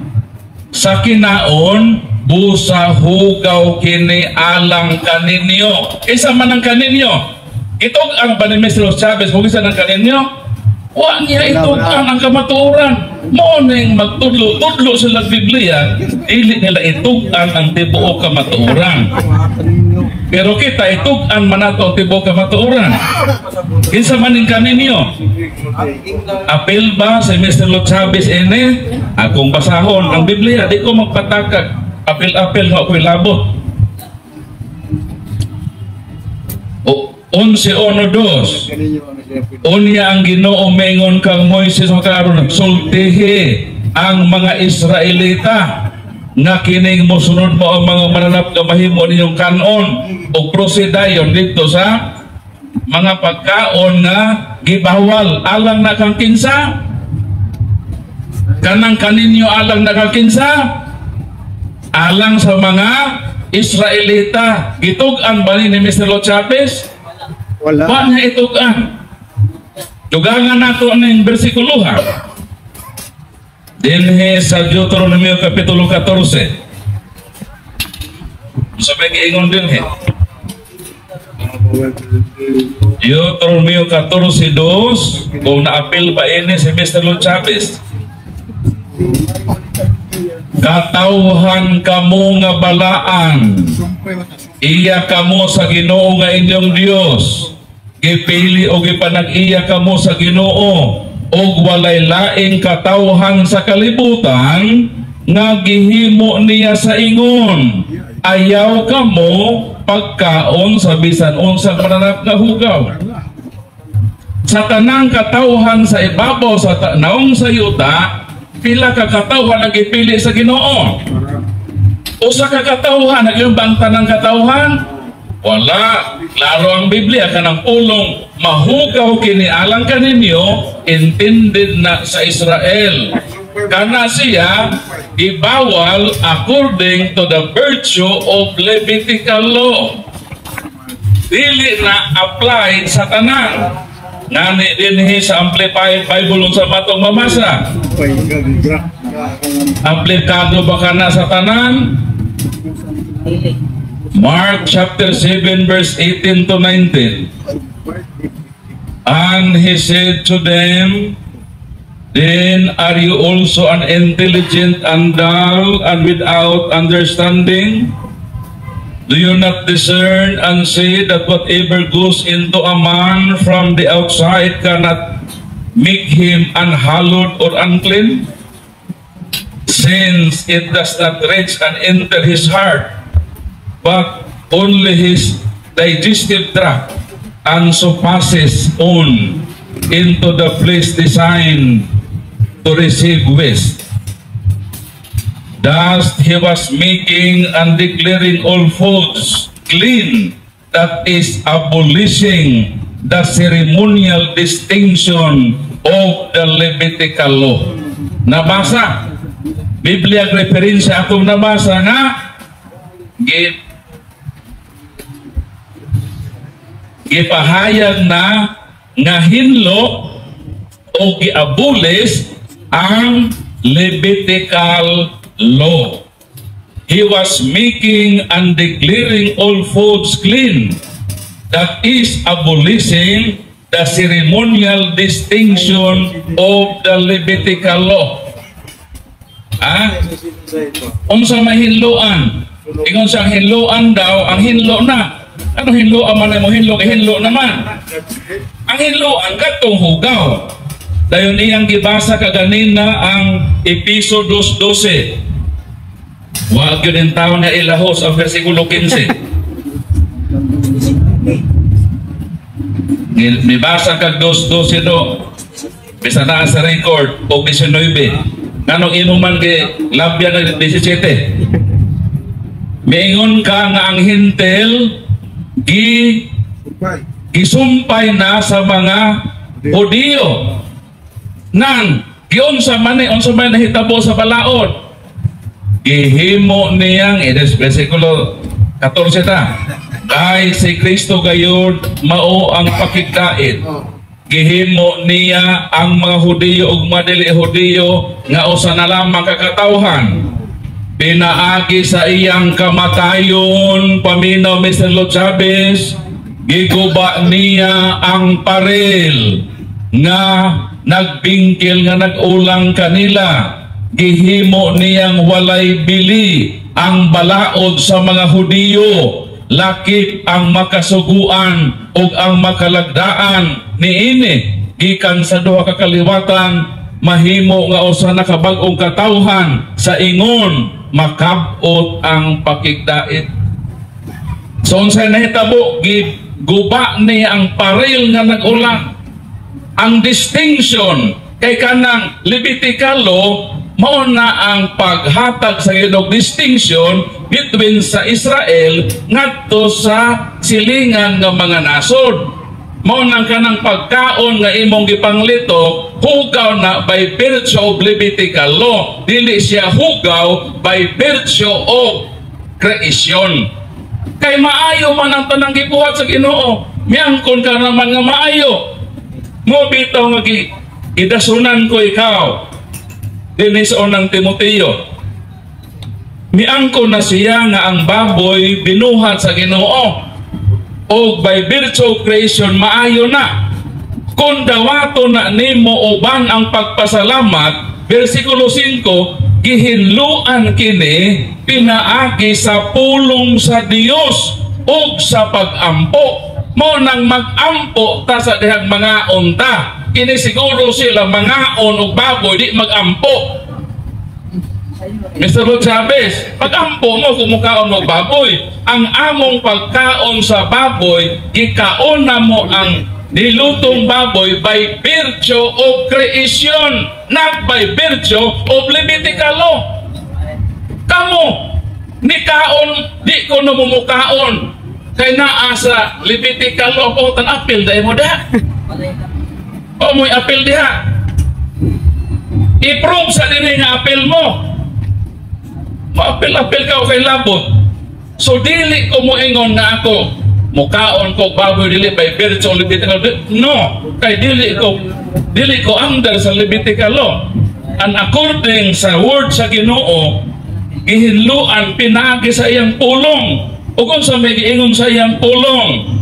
sa kinaon, busa hugaw kini alang kaninyo. Isa man ang kaninyo. Itug-an ba ni Mr. Chavez kung isa ng kaninyo? Wa niya itug-an ang kamatuoran. Mao ning magtudlo-tudlo sila Biblia, dili nila itug-an ang tibuok kamatuoran. Pero kita, itug-an man nato ang tibuok kamatuoran. Kinsa man ning kaninyo? Apil ba si Mr. Lo Chavez ini? Akong basahon ang Biblia, di ko magpatakag. Apil-apil nga ako'y labot. O, 11:1-2. Unya ang Ginoo mengon kang Moises makaron, "Sultihi ang mga Israelita nga kining mosunod mo ang mga mananap nga mahimo ninyong kanon," ug proceed dayon dito sa mga pagkaon nga gibawal. Alang na kang kinsa kanang kaninyo? Alang na kang kinsa? Alang sa mga Israelita. Gitug-an ba ni Mr. Lo Chavez? Wala. Wa niya itug-an. Dugangan nato ning bersikulo ha. Dinhi sa Deuteronomio Kapitulo 14. Sa may giingon dinhi? Deuteronomio 14:2, kung naapil pa ini si Mr. Lord Chavez. Katawhan kamo nga balaan. Iya kamo sa Ginoo nga inyong Dios. Gipili o gipanag-iya kamo sa Ginoo og walay laing katawhan sa kalibutan nga gihimo niya sa ingon. Ayaw kamo pagkaon sa bisan unsang mananap nga hugaw. Sa tanang katawhan sa ibabaw sa naong sa yuta, pila ka katawhan ang gipili sa Ginoo? Usa ka katawhan. Nagyong bang tanang katawhan? Wala. Klaro ang Biblia, kanang pulong "mahugaw kini alang kaninyo" intended na sa Israel. Kana siya ibawal according to the virtue of Levitical law. Dili na apply sa tanan. Ngani dinhi sa Amplified Bible, unsa matong mamasa? Aplikado ba kana sa tanan? Mark chapter 7 verse 18 to 19. And he said to them, "Then are you also unintelligent and dull and without understanding? Do you not discern and see that whatever goes into a man from the outside cannot make him unhallowed or unclean? Since it does not reach and enter his heart, but only his digestive tract, and so passes on into the place designed to receive waste." Thus he was making and declaring all foods clean, that is, abolishing the ceremonial distinction of the Levitical law. Nabasa. Biblia referensya atong nabasa nga gipahayag na nga hinlo o giabolish ang Levitical law. He was making and declaring all foods clean. That is, abolishing the ceremonial distinction of the Levitical law. Ah? Unsa may hinloan? Ingon sa hinloan daw, ang hinlo na. Ano hinloan man mo hinlo kay hinlo naman? Ang hinloan katong hugaw. Dayon iyang gibasa kaganina ang Episo 2:12. Wa gyud ang taon nga ilahos ang versikulo 15. Mibasa kag 2:12 do. Bisan naa sa record og 19. Nganong imo man gi labyan ng 17? Miingon ka nga ang Hentil gisumpay na sa mga Hudiyo. Nang giunsa man ni, unsa man nahitabo sa balaod? Gihimo niyang ides versikulo 14 ta. Kay si Kristo gayud mao ang pakigdait. Gihimo niya ang mga Hudiyo ug mga dili Hudiyo nga usa na lamang ka katawhan. Pinaagi sa iyang kamatayon, paminaw Mr. Lord Chavez, giguba niya ang paril nga nagbingkil nga nag-ulang kanila. Gihimo niyang walay bili ang balaod sa mga Hudiyo, lakip ang makasuguan ug ang makalagdaan niini gikan sa duha ka kaliwatan mahimo nga usa na ka bag-ong katawhan sa ingon makab-ot ang pakigdait. So unsay nahitabo? Giguba niya ang paril nga nag-ulang. Ang distinction kay kanang Levitical law mao na ang paghatag sa Ginoo distinction between sa Israel ngadto sa silingan nga mga nasod. Mao nang kanang pagkaon nga imong gipanglito, hugaw na by virtue of Levitical law, dili siya hugaw by virtue of creation. Kay maayo man ang tanang gibuhat sa Ginoo, miangkon ka naman nga maayo. Mo bitaw nga gidasunan ko ikaw dinhi sa unang Timoteo. Miangko na siya nga ang baboy binuhat sa Ginoo o by virtue of creation maayo na. Kung dawato na nimo uban ang pagpasalamat, versikulo 5, gihinluan kini pinaagi sa pulong sa Dios ug sa pag-ampo. Mo nang mag-ampo ta sa dihang mga unta. Kini siguro sila mangaon og baboy, di mag-ampo. Mr. Lord Chavez, pag-ampo mo kung mukaon mo baboy. Ang among pagkaon sa baboy, gikaon na mo ang nilutong baboy by virtue of creation, not by virtue of Levitical law. Kamo, nikaon, di ko na mumukaon. Kay naa sa Levitical law, o tan apil dahil mo diha. O mo'y apil diha. I-prove sa dinhi nga apil mo. Maapil-apil ka o kay labot. So dili ko moingon na ako mukaon ko baboy dili by virtue of Levitical law. No, kay dili ko under sa Levitical law. And according sa word sa Ginoo, gihinluan pinaagi sa iyang pulong. Ug unsa may giingon sa iyang pulong?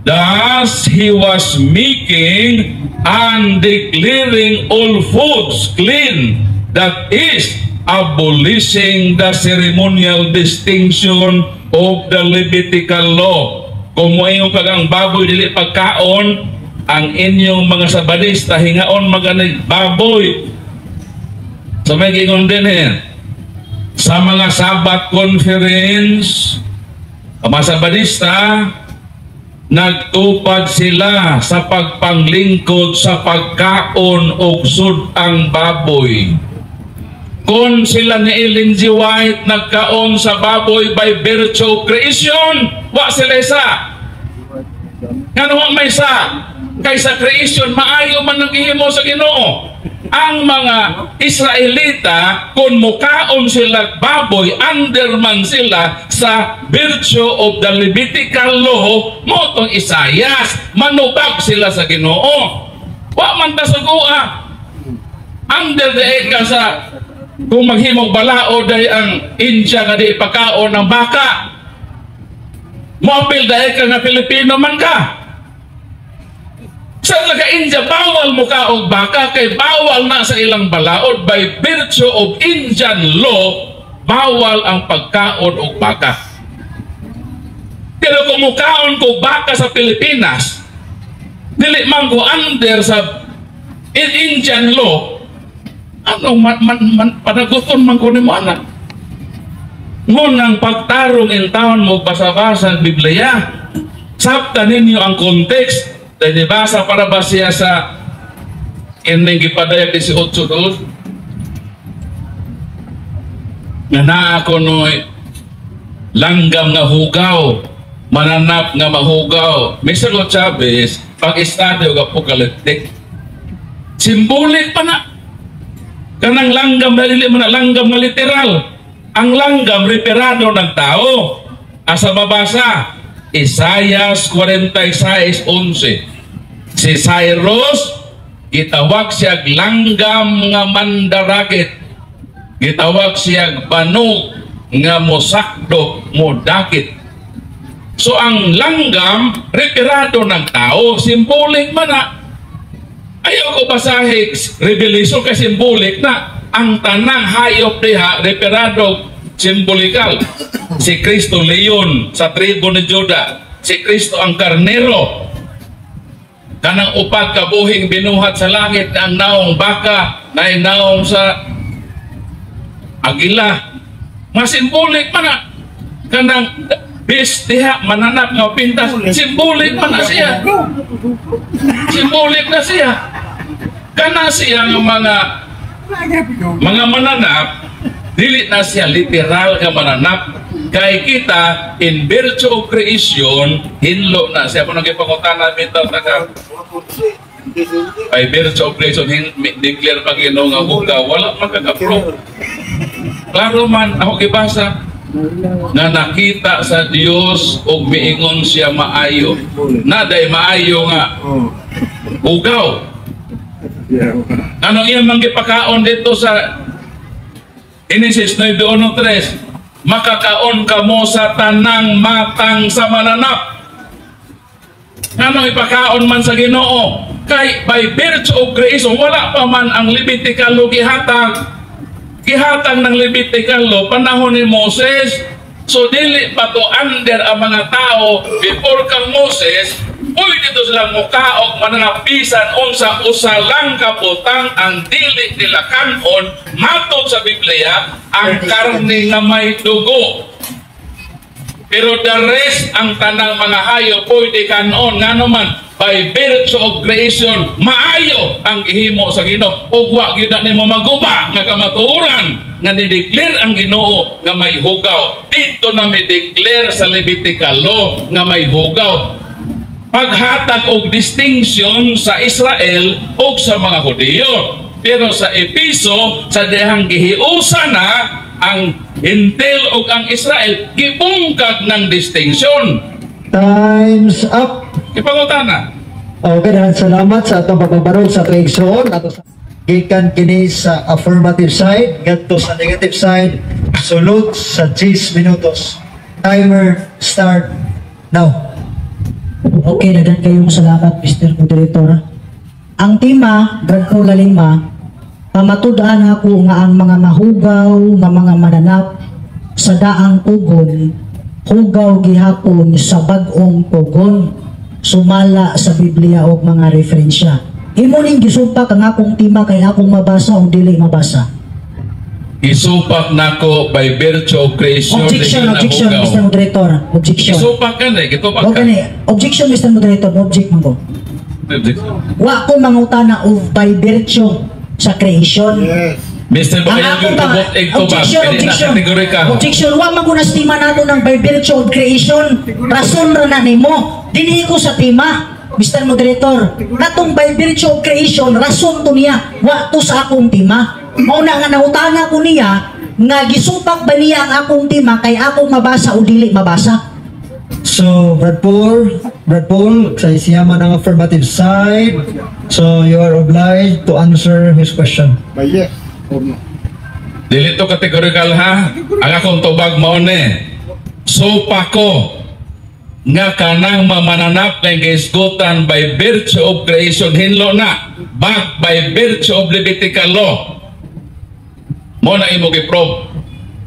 Thus he was making and declaring all foods clean, that is, abolishing the ceremonial distinction of the Levitical law. Kung moingon kag ang baboy dili pagkaon, ang inyong mga Sabadista hingaon maganig baboy. So may giingon din eh, sa mga Sabbath conference, ang mga Sabadista, nagtupad sila sa pagpanglingkod sa pagkaon og sud-ang baboy. Kung sila ni Ellen G. White nagkaon sa baboy by virtue of creation, wa sila isa. Ngano wa may isa? Kay sa creation, maayo man ang gihimo sa Ginoo. Ang mga Israelita, kung mukaon sila baboy, under man sila sa virtue of the Levitical law, mo tong Isayas, manubag sila sa Ginoo. Wa man ta sugua. Under the ka sa kung maghimog balaod day ang India nga di pagkaon ng baka. Moapil dahil ka nga Pilipino man ka. Sa taga India, bawal mo ka og baka kay bawal na sa ilang balaod by virtue of Indian law, bawal ang pagkaon og baka. Pero kung mukaon ko baka sa Pilipinas, dili man ko under sa Indian law, anong man, man, man, panaguton man ko nimo anak. Ngunang pagtarong in taon mo basa-basa ang Biblia, sabta ninyo ang context. Dahil basa para ba siya sa ending gipadayag 18 doon? Nga naa ko noy langgam nga hugaw, mananap nga mahugaw. Mr. Lo Chavez, pag-study og apocalyptic, symbolic pa na. Kanang langgam na dili man na langgam nga literal. Ang langgam referado ng tao. Asa mabasa? Isayas 46:11. Si Cyrus gitawag siya langgam nga mandaragit. Gitawag siya banog nga mosakdo modakit. So ang langgam referado ng tao, symbolic man na. Ayaw ko basahi Revelation kay symbolic na. Ang tanang hayop diha referado simbolikal. Si Kristo leon sa tribo ni Juda. Si Kristo ang karnero. Kanang upat ka buhing binuhat sa langit, ang naong baka, na naong sa agila. Mga symbolic man na. Kanang beast diha mananap nga pintas, symbolic man na siya. Symbolic na siya. Kana siya nga mga mananap, dili na siya literal nga mananap. Kay kita in virtue of creation, hinlo na siya. Kung nagipangutana bitaw taga by virtue of creation, declare pa Ginoo nga hugaw, wala man kaka-proof. Klaro man ako gibasa nga nakita sa Dios og miingon siya maayo. Na day maayo nga hugaw. Anong iyang manggipakaon dito sa Genesis 9:3, makakaon kamo sa tanang matang sa mananap. Ngano ipakaon man sa Ginoo? Kay by virtue of creation, wala pa man ang Levitical law gihatag. Gihatag ng Levitical law panahon ni Moses. So dili pa to under ang mga tao before kang Moses, pwede to silang mukaog mananap bisan unsa. Usa lang ka butang ang dili nila kanon matod sa Biblia, ang karne nga may dugo. Pero the rest, ang tanang mga hayop pwede kanon. Ngano man, by virtue of creation, maayo ang gihimo sa Ginoo. Ug wa gyud na nimo maguba nga kamatuoran nga ni-declare ang Ginoo nga may hugaw. Dito na mi declare sa Levitical law nga may hugaw. Paghatag og distinction sa Israel ug sa mga Hudiyo. Pero sa Episo, sa dihang gihiusa na ang Hentil ug ang Israel, gibungkag ng distinction. Time's up. Ipangutana. Okay, daghang salamat sa atong pagbabarog sa atong igsoon. Ato sa gikan kini sa affirmative side ngadto sa negative side, sulod sa 10 minutos. Timer start now. Okay, daghan kayong salamat, Mr. Moderator. Ang tema, Brad Paul Lalima, pamatud-an ako nga ang mga mahugaw nga mga mananap sa daang tugon, hugaw gihapon sa bag-ong tugon, sumala sa Biblia o mga referensya. Imo ning gisupak ang akong tema kay akong mabasa o dili mabasa? Isupak nako by virtue of creation. Objection, dili na objection, hugaw. Mr. Moderator. Objection. Isupak ka na, gitupak O ka. gani, objection, Mr. Moderator, object man ko. Objection. Wa ko mangutana of by virtue sa creation. Yes. Mr. Ang Bakayan ako yung pa, tubot egg tubag. objection, Kaya na objection. kategory ka. Objection, wa man ko na nato ng by virtue of creation. Rason ra na nimo. Dinhi ko sa tema, Mr. Moderator. Katong by virtue of creation, rason to niya. Wa to sa akong tema. Mao na nga nangutana ko niya nga gisupak ba niya ang akong tema kay akong mabasa o dili mabasa. So, Brad Paul, sa siya man ang affirmative side. So, you are obliged to answer his question. By yes or no. Dili to categorical ha. Ang akong tubag mao ni. Supak ko nga kanang mamananap nga gihisgutan by virtue of creation hinlo na, but by virtue of Levitical law mo na imo gi-prove.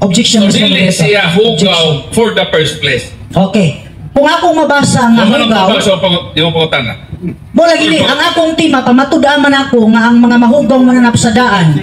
Objection, So Mr. dili Moderator. siya hugaw Objection. for the first place. Okay. Kung akong mabasa nga Kung anong hugaw, tubag sa imong pangutana? Mo lagi ni ang akong tema, pamatud-an man ako nga ang mga mahugaw mananap sa daan,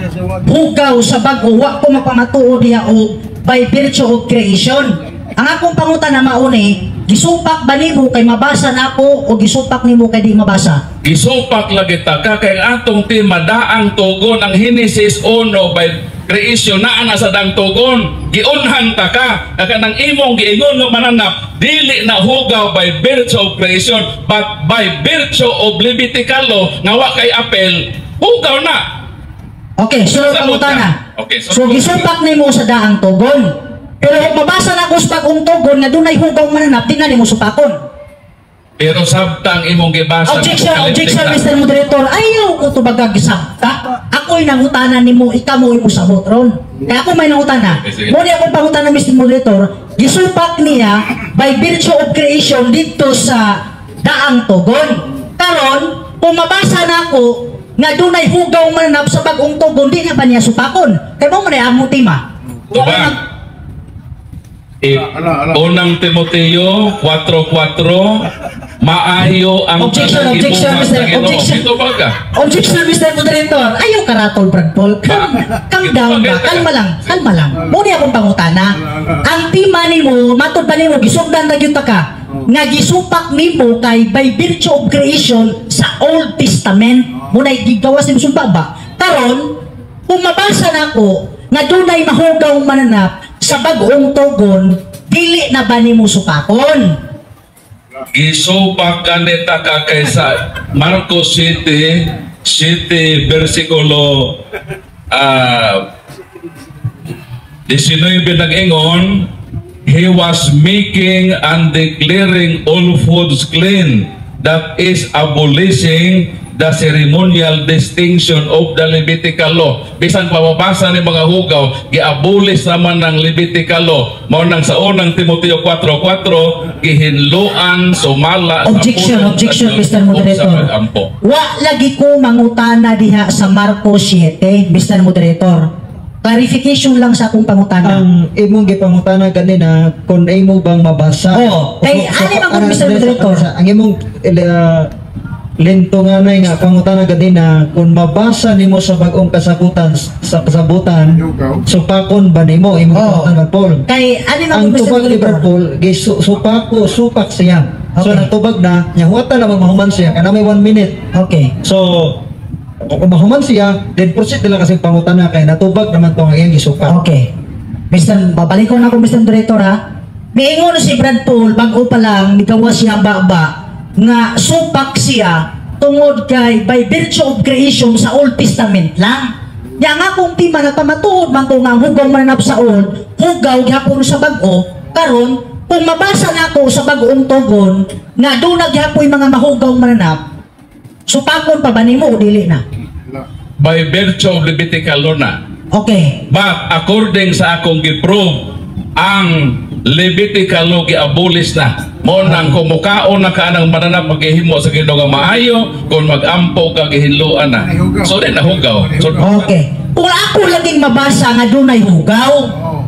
hugaw sa bag-o. Wa ko mapamatuod diha o by virtue of creation. Ang akong pangutana mauni, gisupak ba nimo kay mabasa nako o gisupak nimo kay di mabasa? Gisupak lagi ta ka kay ang atong tema daang tugon. Ang Genesis 1 by creation naa na sa daang tugon. Giunhan ta ka kanang imong giingon nga mananap dili na hugaw by virtue of creation but by virtue of Levitical law nga wa kay apel, hugaw na. Okay, sunod Sabot pangutana. ka. Okay, So gisupak nimo sa daang tugon. Pero kung mabasa na ko sa bag-ong tugon nga dunay hugaw mananap, di na nimo supakon. Pero sabtang imong gibasa Objection, apocalyptic objection, na. Mr. Moderator. Ayaw ko tubagag gisabta. Ako'y nangutana nimo, ikaw mo imo sabot ron. Kaya ako may nangutana. Okay, sige. Mo ni akong pangutana, Mr. Moderator, gisupak niya by virtue of creation dito sa daang tugon. Karon, kung mabasa na ako nga dunay hugaw mananap sa bag-ong tugon, di na ba niya supakon? Kay mo man ay among tema. Tubag. Ala, ala. Unang Timoteo 4:4, maayo ang Objection, tanang objection, gibuhat Mr. sa Ginoo. Objection. Ito ba ka? Objection, Mr. Moderator. Ayaw karatol, Brad Paul. Calm, calm down ba? Kalma lang. Kalma lang. Mo ni akong pangutana. Ang tema nimo, matod pa nimo, gisugdan na gyud ta ka nga gisupak nimo kay by virtue of creation sa Old Testament. Mo na gigawas nimo sumpa ba? Karon, kung mabasa nako nga dunay mahugaw mananap sa bag-ong tugon, dili na ba nimo supakon? Gisupak kanita ka kaysa Marcos City City versikulo 19 nag-ingon, "He was making and declaring all foods clean." That is abolishing the ceremonial distinction of the Levitical law. Bisan pababasa ni mga hugaw, gi-abolish naman ng Levitical law. Mao nang sa Unang Timoteo 4:4, gihinloan sumala sa Objection, pulong sa objection, Diyos Mr. ug sa Moderator. Pag-ampo. Wa lagi ko mangutana diha sa Marcos 7, Mr. Moderator. Clarification lang sa akong pangutana. Ang imong gipangutana ganina kung imo bang mabasa. Oo. Kay ani man gud, Mr. Moderator. Ang imong lento nga nay nga pangutana ganina kung mabasa nimo sa Bag-ong kasabutan sa kasabutan, supakon ba nimo imong Oo. pangutana, Paul? Kay ani man Ang gud, Mr. tubag ni Moderator. Brad Paul supako supak siya. So natubag na nya, huwata na mahuman siya kana may 1 minute. So kung mahuman siya, then proceed nila kasi pangutana kay natubag naman to ang iyang gisupak. Okay. Mr. Babalik ko na ako, Mr. Moderator, ha. Miingon si Brad Paul, bago pa lang, migawa siya ang baba, nga supak siya tungod kay by virtue of creation sa Old Testament lang. Ya nga kung tima nagpamatuod man ko nga ang hugaw mananap sa Old, hugaw gyapon sa bag-o, karon kung mabasa nako sa Bag-ong Tugon nga doon nagyapoy mga mahugaw mananap, supakon pa ba nimo o dili na? By virtue of Levitical law na. But according sa akong giprove, ang Levitical law gi-abolish na. Mo nang kumukaon na ka ng mananap maghihimo sa Ginoo nga maayo, kung mag-ampo ka, gihinloan na. So di na hugaw. So Okay. Kung ako laging mabasa nga dunay hugaw,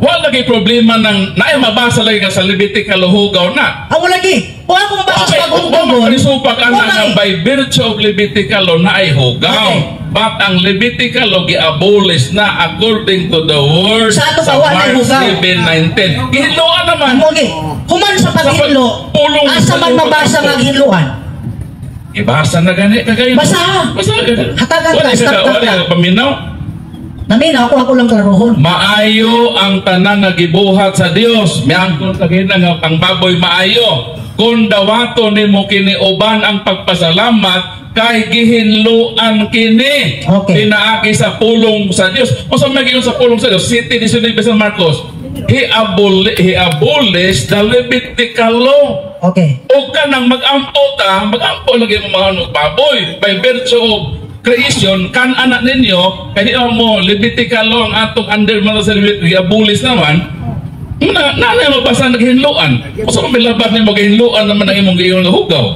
wala lagi problema nang naay mabasa lagi ka sa Levitical law, hugaw na. Ako lagi. Kung ako mabasa sa Okay, Bagong kung Tugon, magparisupak ang wala nga eh. by virtue of Levitical law na ay hugaw. But ang Levitical law gi-abolish na according to the word Sa ato sa pa, wala Mark hugaw. 7:19. Gihinloan naman. Okay. Human sa paghinlo, pulong asa man mabasa nga gihinloan? Ibasa na gani ka kayo. Basa. Basa gani. Hatagan ka, Wala stop ka, wala ka. ka paminaw. Naminaw ako, ako lang klarohon. Maayo ang tanan nga gibuhat sa Dios. Miangkon ka gina nga ang baboy maayo. Kung dawato nimo kini uban ang pagpasalamat kay gihinloan kini. Pinaagi sa pulong sa Dios. Unsa may giingon sa pulong sa Dios? 7:19 sa Marcos. He abolished the Levitical law. O kanang mag-ampo ta, mag-ampo lagi mo mga ano, baboy. By virtue of creation, kan anak ninyo, kaya di mo, Levitical law ang atong under man sa Levitical, abolish naman, na na na mabasa naghinloan. Usa man milabat nimo, gihinloan naman ang imong giingon nga hugaw.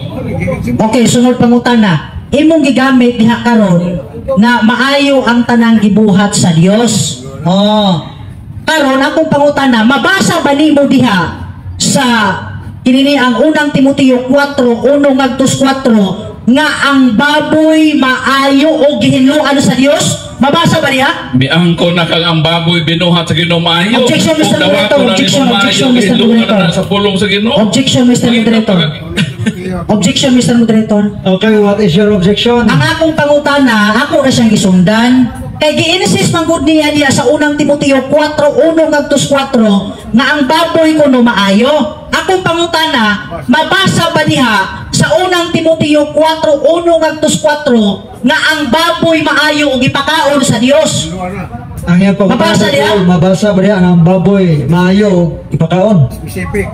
Okay, sunod pangutana. Imong gigamit diha karon na maayo ang tanang gibuhat sa Dios. Oh. Karon akong pangutana, mabasa ba nimo diha sa kinini ang Unang Timoteo 4:1 ngadto 4 nga ang baboy maayo o gihinloan sa Dios? Mabasa ba diha? Miangko na kang ang baboy binuhat sa Ginoo maayo. Objection, Mr. Ug dawaton Moderator. na nimo Objection, maayo, objection, Mr. gihinloan Moderator. na sa pulong sa Ginoo. Objection, Mr. Moderator. Objection, Mr. Moderator. Okay, what is your objection? Ang akong pangutana, ako na siyang gisundan. Kay gi-insist man gud niya niya sa Unang Timoteo 4:1 ngadto 4 nga ang baboy kuno maayo. Akong pangutana, mabasa ba diha sa Unang Timoteo 4:1 ngadto 4 nga ang baboy maayo ug gipakaon sa Dios? Ang iyang pangutana, Mabasa diha? Paul, mabasa ba diha ang baboy maayo o ipakaon? Specific.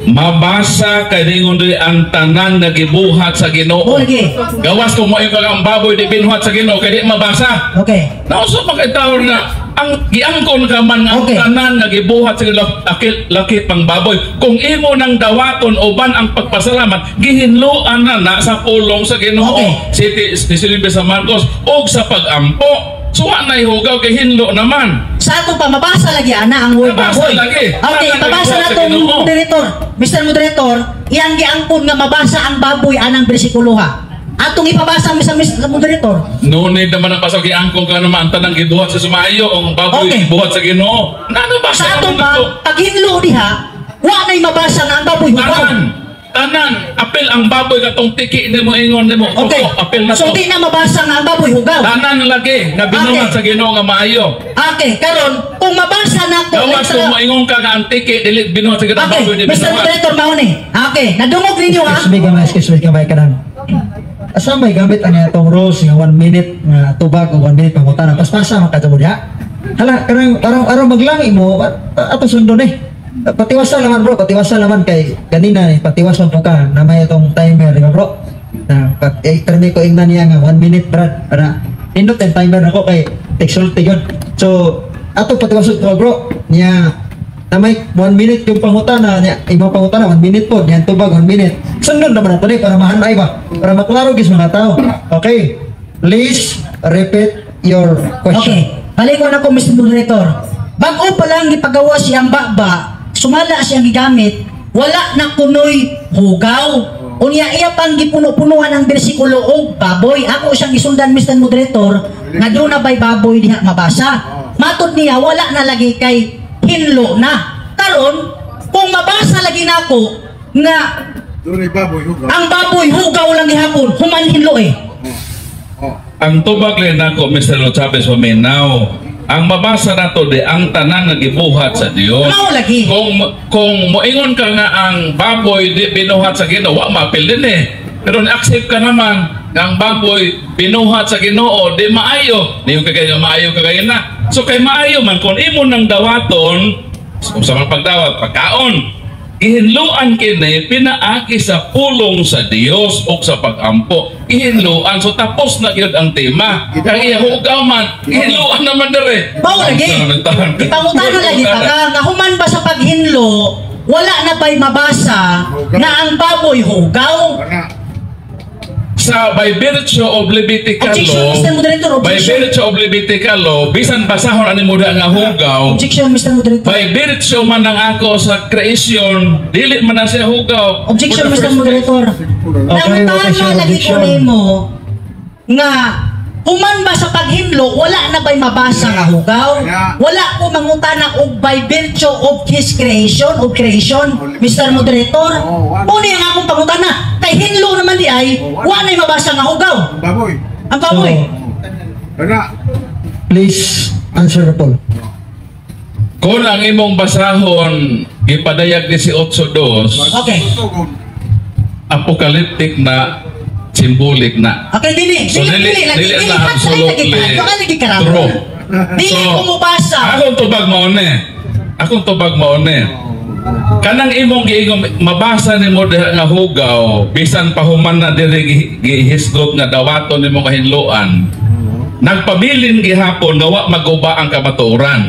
Mabasa kay ningon diri ang tanan nga gibuhat sa Ginoo. O lagi. Gawas kung mo kang ang baboy di binuhat sa Ginoo kay di mabasa. Nauso pa kay tawon nga ang giangkon ka man nga ang tanan nga gibuhat sa Ginoo akil laki pang baboy. Kung imo nang dawaton uban ang pagpasalamat, gihinloan na na sa pulong sa Ginoo. 7:19 sa Marcos og sa pag-ampo. So wa na hugaw kay hinlo naman. Sa ato pa mabasa lagi ana ang word Mabasa baboy. lagi. Okay, Tanan pabasa gibuhat na sa tong Ginoo. Moderator. Mr. Moderator, iyang giangkon nga mabasa ang baboy anang bersikulo ha. Atong ipabasa sa Mr. Moderator. No need naman ang pasok, giangkon ka naman ang tanang gibuhat sa sumayo ang baboy gibuhat sa Ginoo. Nano ba Sa ato pa, paghinlo diha, wa na'y mabasa nga ang baboy hugaw. Tanan, tanan, apil ang baboy katong tiki nimo ingon nimo. Toko, apil na So to. di na mabasa nga ang baboy hugaw. Tanan lagi nga binuhat sa Ginoo nga maayo. Okay, karon kung mabasa na ko Gawas kung moingon ka nga ang tiki dili binuhat sa Ginoo, baboy di Okay, Mr. binuhat. Moderator, mao ni. Okay, nadungog ninyo ha. Excuse me gamay, excuse me gamay kanang. Asa may gamit ang atong rules nga 1 minute nga tubag o 1 minute pangutana? Paspasa man ka mo diha. Hala, kanang arang arang maglangi mo ato sundon eh. Patiwasan naman, bro, patiwasan naman kay ganina eh, patiwas man po ka na may itong timer, di ba, bro? Na, pat, eh, karmi ko ingnan niya nga, 1 minute, brad, para nindot ang timer nako kay teksulti yun. So, ato patiwasan to, bro, niya, na may 1 minute yung pangutana niya, imong pangutana, 1 minute po, niya tubag, 1 minute. Sunod naman nato ni, para mahanay ba? Para maklaro gis mga tao. Okay, please repeat your question. Okay, balik ko na ko, Mr. Moderator. Bago pa lang gipagawa siyang baba, sumala siyang gigamit, wala na kunoy hugaw. Unya iya pang gipuno-punuan ang bersikulo og baboy. Ako siyang gisundan, Mr. Moderator, nga doon na ba'y baboy diha mabasa. Matod niya, wala na lagi kay hinlo na. Karon, kung mabasa lagi nako nga Doon ay baboy, hugaw. Ang baboy hugaw lang gihapon, human hinlo eh. Oh. Ang tubag lang nako, Mr. Lo Chavez, paminaw. Ang mabasa nato di ang tanan nga gibuhat sa Dios. Mao lagi. Kung moingon ka nga ang baboy di binuhat sa Ginoo, wa maapil din eh. Pero ni-accept ka naman nga ang baboy binuhat sa Ginoo, di maayo. Di ka kayo maayo ka kayo na. So kay maayo man kung imo nang dawaton, kung sa man pagdawat pagkaon, gihinluan kini pinaagi sa pulong sa Dios o sa pagampo. Gihinluan, so tapos na gyud ang tema. Kang iya hugaw man, gihinluan naman dere. Mao lagi. Ipangutana lagi ta ka nga human ba sa paghinlo, wala na ba'y mabasa na ang baboy hugaw? Wala. Sa by virtue of Levitical Objection, law, Mr. Moderator, by objection. Virtue of Levitical law, bisan basahon ani mo nga hugaw, Objection, Mr. Moderator. By virtue man ang ako sa creation, dili man na siya hugaw. Objection, For the Mr. first place. Moderator. Okay, Nangutana objection, lagi ko objection. nimo nga human ba sa paghinlo, wala na ba'y mabasa nga hugaw? Wala ko mangutana og by virtue of his creation, of creation, Mr. Moderator. Muni ang akong pangutana. Kay hinlo naman di ay, wala na'y mabasa nga hugaw. Ang baboy. Ang baboy. Wala. Please answer the poll. Kung ang imong basahon gipadayag 18:2, Okay. Apocalyptic na, symbolic na. Okay, dili. So, Dili, dili- dili, lagi, dili dili, na hatay lagi ka. absolutely Baka lagi ka true. Dili So, ko mubasa. Akong tubag mao ni. Akong tubag mao ni. Kanang imong giingong mabasa nimo diha nga hugaw, bisan pahuman na diri gihisgot nga dawaton nimo kahinloan. Nagpabilin gihapon nga wa maguba ang kamatuoran.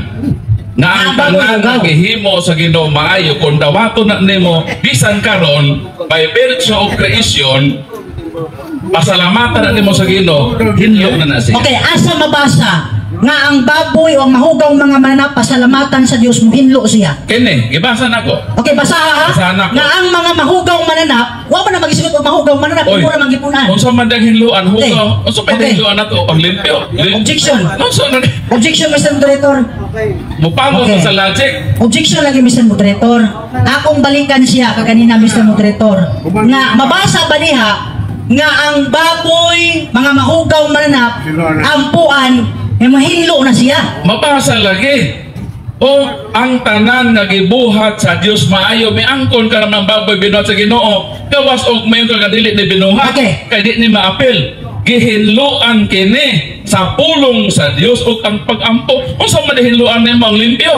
Nga ang Ah, bago tanan hugaw. nga gihimo sa Ginoo maayo kung dawaton na nimo bisan karon by virtue of creation, pasalamatan na nimo sa Ginoo, hinlo na na siya. Okay, asa mabasa nga ang baboy o ang mahugaw mga mananap pasalamatan sa Dios, muhinlo siya? Kini, gibasa nako. Okay, basa ha. Basahan ako. Nga ang mga mahugaw mananap, wa man na magisugot og mahugaw mananap, Oy, imo ra magipunan. unsa man dang hinluan hugaw? Unsa pa Okay. hinluan nato ang limpyo? Objection. Unsa na Objection, Mr. Moderator. Mupamot Okay. sa logic. Objection lagi, Mr. Moderator. Akong balikan siya kaganina, Mr. Moderator. Nga mabasa ba niya nga ang baboy, mga mahugaw mananap, ampuan, eh mahinlo na siya? Mabasa lagi. O ang tanan nga gibuhat sa Dios maayo, miangkon ka naman baboy binuhat sa Ginoo. Gawas og mayon ka nga dili ni binuhat. Okay. Kay di ni maapil. Gihinluan kini sa pulong sa Dios ug ang pagampo. Unsa man hinluan nimo ang limpyo?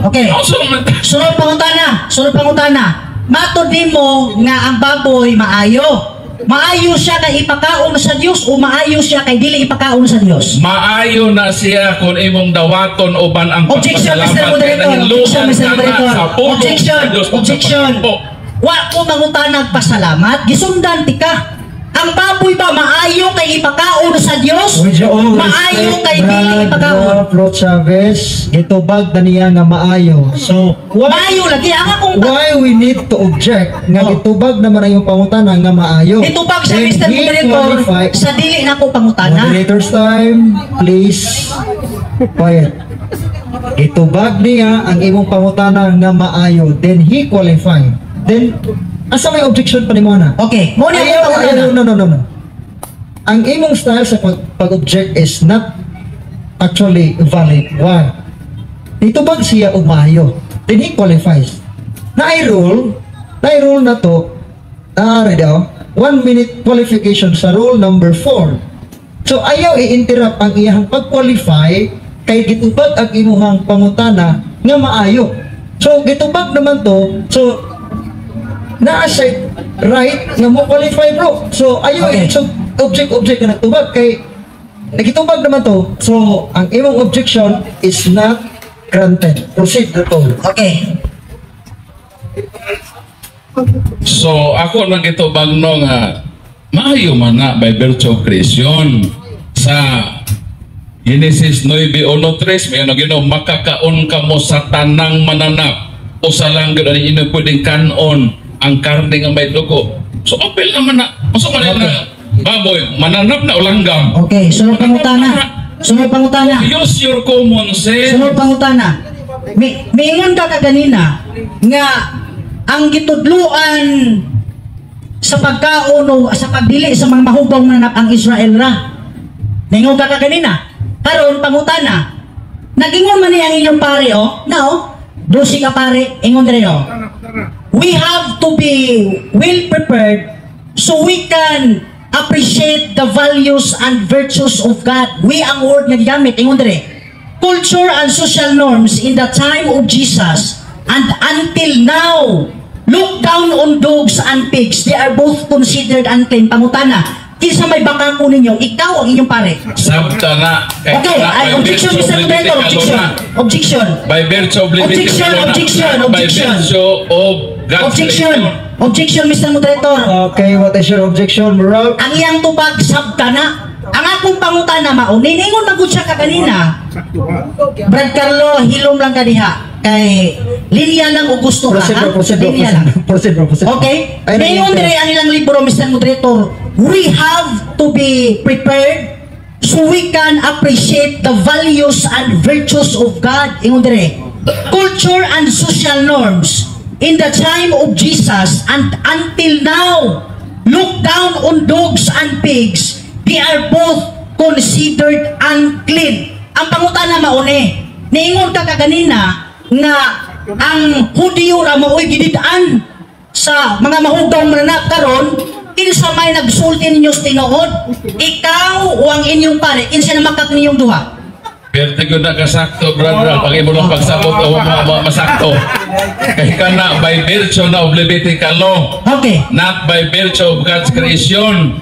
Okay. Unsa man? Sunod pangutana, sunod pangutana. Matod nimo nga ang baboy maayo. Maayo siya kay ipakaon sa Dios o maayo siya kay dili ipakaon sa Dios? Maayo na siya kung imong dawaton uban ang Objection, Mr. pagpasalamat kay Moderator. nahinluan Objection, Mr. ka na Moderator. sa pulong Objection. sa Dios ug sa Objection. pagampo. Wa ko mangutanag pasalamat. Gisundan tika. Ang baboy ba maayo kay ipakaon sa Dios? With all Maayo respect, kay dili Brad ipakaon. Ralph Ro Chavez, gitubag na niya nga maayo. So, why, Maayo lagi ang akong why we need to object nga Oh. gitubag naman ang iyong pangutana nga maayo? Itubag sa Then Mr. he Moderator sa dili na ko pangutana. Moderator's time, please. Quiet. Gitubag niya ang imong pangutana nga maayo. Then he qualify. Then, asa may objection pa nimo na? Okay, mo ni akong Ayaw, pangutana. ayaw, no, no, no, no. Ang imong style sa pag-object is not actually valid. Why? Nitubag siya og maayo. Then he qualifies. Na rule na to, naari daw, 1 minute qualification sa rule number 4. So ayaw i-interrupt ang iyahang pag-qualify kay gitubag ang imuhang pangutana nga maayo. So gitubag naman to. So naa siya right nga mo qualify, bro. So ayo. So object object ka nagtubag kay nagitubag naman to. So ang imong objection is not granted. Proceed, Paul. Okay. So ako lang gitubag, no, nga maayo man na by virtue of creation. Sa Genesis 9:1-3 may ano Ginoo, "Makakaon kamo sa tanang mananap, usa lang gyud ang inyo pwedeng kanon, ang karne nga may dugo." So apil naman na. Unsa man na baboy, mananap na o langgam? Okay, sunod pangutana. Sunod pangutana. Use your common sense. Sunod pangutana. Mi miingon ka kaganina nga ang gitudluan sa pagkaon o sa pagdili sa mga mahugaw mananap ang Israel ra. Ningon ka kaganina. Karon pangutana. Nagingon man ni ang inyong pare, oh. Now, 12 ka pare ingon dire, oh. We have to be well prepared so we can appreciate the values and virtues of God. We ang word nga gigamit, ingon dire. Culture and social norms in the time of Jesus and until now look down on dogs and pigs. They are both considered unclean. Pangutana, kinsa may baka ko ninyo, ikaw ang inyong pare? Sabta na. Kay Okay, na ay, by objection, virtue Mr. of Moderator, Levitical objection. law na. Objection. By virtue of Levitical Objection, law na. objection, By objection. Virtue of God's Objection. creation. Objection, Mr. Moderator. Okay, what is your objection, bro? Ang iyang tubag, sabta na. Ang akong pangutana mao, niningon man gud siya kaganina. Sakto ba? Brad Carlo, hilom lang ka diha. Kay linya lang og gusto ka, Proceed, ha? bro, proceed, bro, Linya lang. proceed, bro, proceed. Okay? Ay, Ningon dire ang ilang libro, Mr. Moderator, we have to be prepared so we can appreciate the values and virtues of God. Ingon dire. Culture and social norms in the time of Jesus and until now look down on dogs and pigs. They are both considered unclean. Ang pangutana mauni, niingon ka kaganina nga ang Hudiyo ra mao'y gidid-an sa mga mahugaw mananap. Karon, kinsa may nagsulti ninyo sa tinuod? Ikaw o ang inyong pare? Kinsa na makak ninyong duha? Pero ko na kasakto, brother. Pag imo lang pagsabot o masakto. Kay kana by virtue na of Levitical law, not by virtue of God's creation.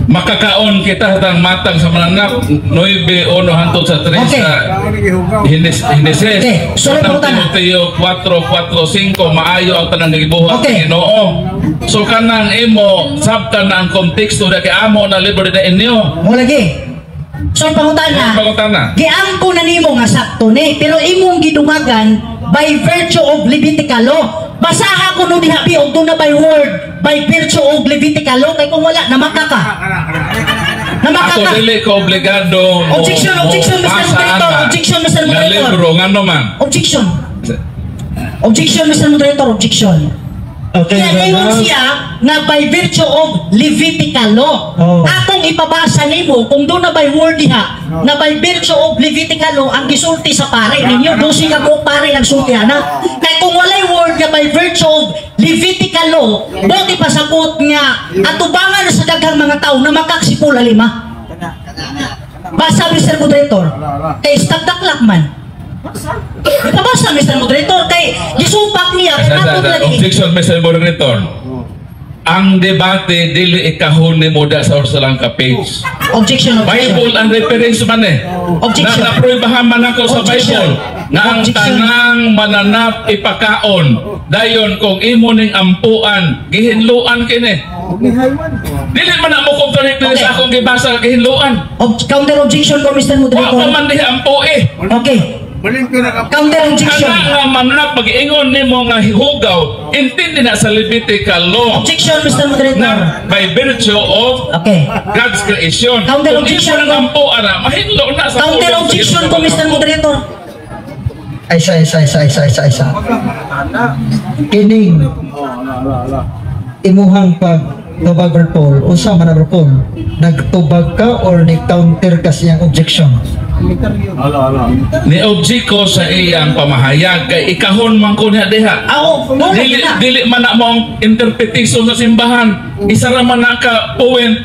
Makakaon kita hatang matang sa mananap, 9:1 hantod sa 3 sa Tao ni gihugaw. Hineses. Okay, sunod Unang pangutana. Timoteo 4:4-5, maayo ang tanang gibuhat sa Ginoo. So kanang imo sabtan na ang konteksto na kay amo na libre na inyo. Mo lagi. So pangutana, Pangutana. Giangko na nimo nga sakto ni, pero imong gidungagan by virtue of Levitical law. Basaha ko no diha bi og na by word by virtue of Levitical law, kay kung wala, namaka ka. Namaka Ako ka. Dili ko obligado mo Objection, mo objection, Mr. basa Moderator. ana Objection, Mr. nga Moderator. libro ngano man. Objection. Objection, Mr. Moderator, objection. Okay, Kaya ingon brother. siya nga by virtue of Levitical law. Oh. Akong ipabasa nimo kung doon na by word diha na by virtue of Levitical law ang gisulti sa pare ninyo. 12 ka buok pare nagsulti ana. Kay kung walay word nga by virtue of Levitical law, buot ipasabot nga atubangan sa daghang mga tao na makaksipula lima. Basa, Mr. Moderator. Kay stop the clock man. Ipabasa, Mr. Moderator, kay gisupak niya kay matod lagi. Objection, Mr. Moderator. Ang debate dili ikahon ni mo da sa usa lang ka page. Objection, objection. Bible ang reference man eh. Objection. Na naprobahan man ako sa Objection. Bible nga ang Objection. tanang mananap ipakaon. Dayon kung imo ning ampuan, gihinluan kini. Dili man na mo contradict sa akong gibasa, gihinluan. Counter objection ko, Mr. Wa Moderator. pa man diha ampo eh. Okay. Balimpyo na ka. Counter objection. Kana nga mananap pag-ingon nimo nga hugaw, intindi na sa Levitical law. Objection, Mr. Moderator. Na by virtue of God's creation. Counter Kung objection imo nang ko. ampo ana, mahinlo na sa Counter pulong sa objection Ginoo. ko, Mr. Moderator. Ay, isa, isa, isa, isa, isa, isa. Kining imuhang pag tubag, Brad Paul, unsa man na, Brad Paul? Nagtubag ka or ni-counter ka siyang objection? Ala, ala. Ni-object ko sa iyang pamahayag kay ikahon man ko niya diha. Ako, mo Dili na. Dili man na mo ang interpretation sa simbahan. Isa ra man na ka point.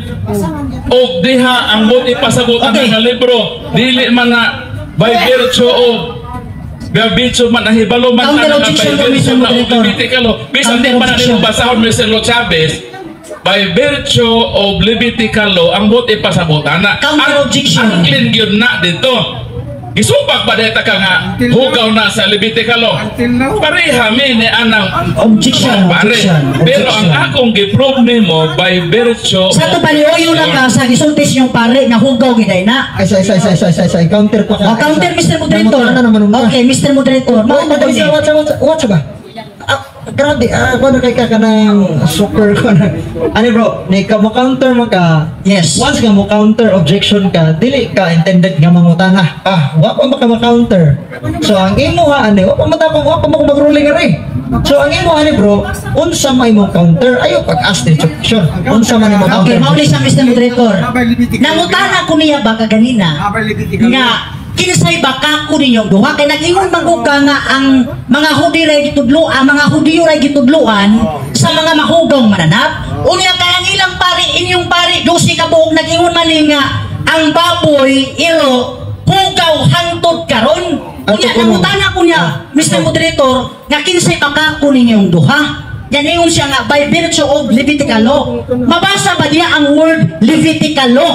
O diha ang buot ipasabot nga libro. Dili man na by virtue of By virtue man nahibalo man Counter ana nga objection by po, Mr. virtue na og Moderator. Levitical law. Bisan di Counter pa na objection. nimo basahon, Mr. Lo Chavez, by virtue of Levitical law ang buot ipasabot ana. Counter objection. Ang clean gyud na dito. Gisupak ba dito ka nga hugaw na sa Levitical law? Until now. Pareha mi ni anang Objection, pare. objection, Pero ang objection. akong gi-prove nimo by virtue Sa to paliuyo lang ka sa gisultis yung pare nga hugaw giday na. Ay, sa, sa, sa, sa, sa, sa, counter pa ka. O, counter, Mr. Moderator. Nangutana naman ka. Okay, Mr. Moderator. Oh, Mao madali sa watch, watch, watch ba? Ah, grabe, kuno kay ka kanang super kuno. Ano bro, ni ka mo counter mo ka. Yes. Once nga mo counter objection ka, dili ka intended nga mangutana. Ah, wa pa maka counter. So ang imo ha ani, wa pa matapang, wa pa mo mag-ruling ari. So ang imo ani bro, unsa may mo counter ayo pag-ask the objection. Unsa man imo counter? Okay, mao ni siya, Mr. Moderator. Habay Levitical. Nangutana ko niya ba kaganina Habay Levitical. nga kinsay baka ko ninyong duha kay nag-ingon man gud ka nga ang mga Hudi ray gitudlo ang mga Hudiyo ray gitudloan sa mga mahugong mananap. Unya kay ang ilang pari, inyong pari, 12 ka buok, nag-ingon man ni nga ang baboy iro hugaw hangtod karon. Ato Unya kuno. nangutana ko niya, Mr. Moderator, nga kinsay baka ko ninyong duha. Yan ingon siya nga by virtue of Levitical law. Mabasa ba niya ang word Levitical law?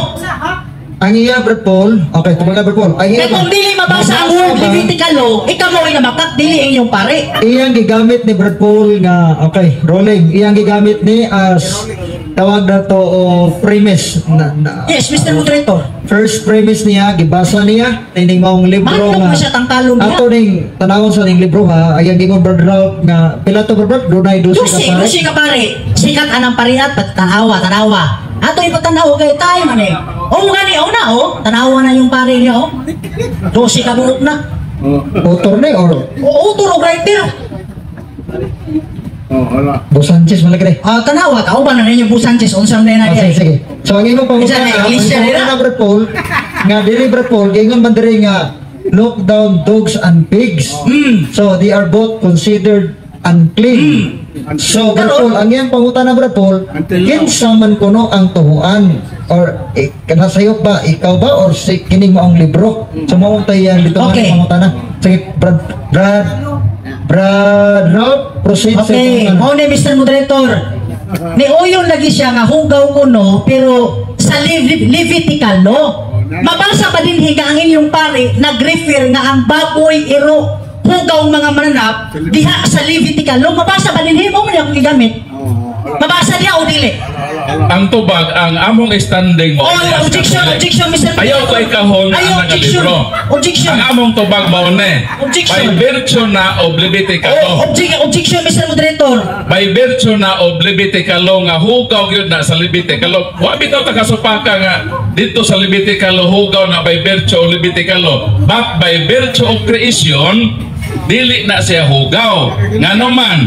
Ang iya, Brad Paul, okay, tumala Brad Paul. Ang iya Kaya kung dili mabasa ang word Mabasa ba? Levitical law, ikaw mo ay namakak, dili ang iyong pare. Iyang gigamit ni Brad Paul nga okay, rolling. Iyang gigamit ni as tawag na to o premise na Yes, Mr. Moderator. First premise niya gibasa niya ining maong libro Mahadlok nga na siya tangkalon niya. Ato ning tanawon sa ning libro ha, ayang gingon Brad Ralph nga pila to, Brad Ralph? Dunay 12 ka Dusi, pare. dusi ka pare. Sikat anang pariat, pat tanawa, tanawa. Ato ipatanaw kay tayo man eh. O gani, o na oh. Tanawa na yung pare niya oh. 12 ka buok na. Oh, Author ni or O author o writer. oh, wala. Bo Sanchez man lagi. Ah, tanawa ka uban na ninyo Bu Sanchez unsam na na Ah, sige, diay. sige. So ang imong Isa na, pangutana, ang Iglesia nila. pangutana Brad Paul, nga dili Brad Paul, giingon man diri nga look down dogs and pigs. So they are both considered unclean. So Brad Karon- Paul, ang iyang pangutana Brad Paul, Until now. kinsa man kuno ang tuhuan or eh, nasayop ba ikaw ba or si kining maong libro? So mao tay yan dito Okay. man pangutana. Sige, Brad Ralph, proceed sa Okay, pangutana. mao ni Mr. Moderator. Niuyon lagi siya nga hugaw ko no, pero sa Levitical law. Mabasa pa din higa ang inyong pare nag-refer nga ang baboy iro hugaw mga mananap diha sa Levitical law. Mabasa pa din mo man akong gigamit. Oh, wala. Mabasa diha o dili? Ang tubag ang among standing mo. Oh, objection, objection, Mr. Moderator. Ayaw ko ikahon Ayaw, ang mga objection. libro. Objection. Ang among tubag mao ni. Objection. By virtue na of Levitical Oh, law. objection, Mr. Moderator. By virtue na of Levitical law nga hugaw gyud na sa Levitical law. Wa bitaw ta kasupaka nga dito sa Levitical law hugaw na by virtue of Levitical law. But by virtue of creation dili na siya hugaw. Ngano man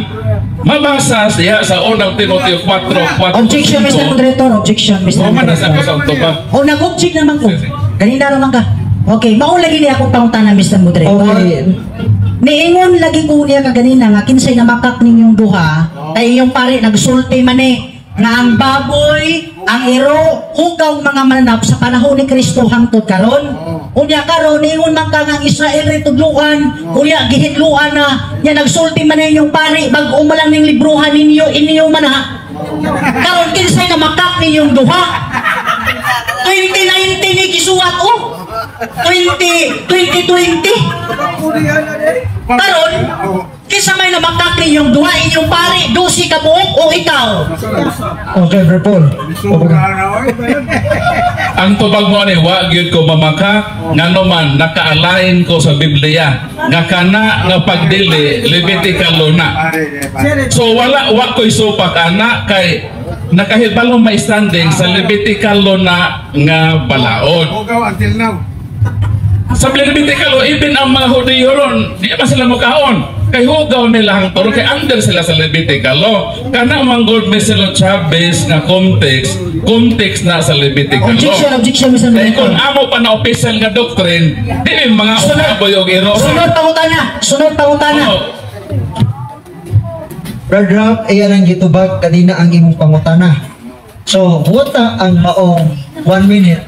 mabasa siya sa unang Timoteo 4:4. Objection, Mr. Moderator. Objection, Mr. Mo man na sa Moderator. kusang tubag. O, nag-object naman ko. Ganina naman ka. Okay, mao lagi niya akong pangutana, Mr. Moderator. Okay. Niingon lagi ko niya kaganina nga kinsay namakak ninyong duha kay inyong pare nagsulti man eh nga ang baboy, ang iro, hugaw mga mananap sa panahon ni Kristo hangtod karon. Unya karon niingon man ka nga ang Israel ray tudluan, unya gihinluan na nya nagsulti man inyong pare bag-o man lang ning librohan ninyo inyo man ha. Karon kinsay namakak ninyong duha? 2019 ni gisuwat oh. 20 2020. Karon, kinsa may namakak ninyong duha, inyong pare, 12 ka buok o ikaw? Okay, Brad Paul. Sobra na, oy. Ang tubag mo ni wa gyud ko mamaka ngano man nakaalain ko sa Biblia nga kana nga pagdili Levitical law na. Pare, eh, pare. So wala wa ko'y supak ana kay nakahibalo may standing sa Levitical law na nga balaod. Hugaw until now. Sa Levitical law, even ang mga Hudiyo ron, di ba sila mukaon? Kay hugaw nila ang turo, kay under sila sa Levitical law. Kana mang gold Mr. Chavez nga context, context na sa Levitical law. Objection, objection, Mr. Kay kung Moderator. amo pa na official nga doctrine, di may mga umaboy og iro. Sunod pangutana, sunod pangutana. Oo. Brad Ralph, ayan ang gitubag kanina ang imong pangutana. So, huwata ang maong 1 minute.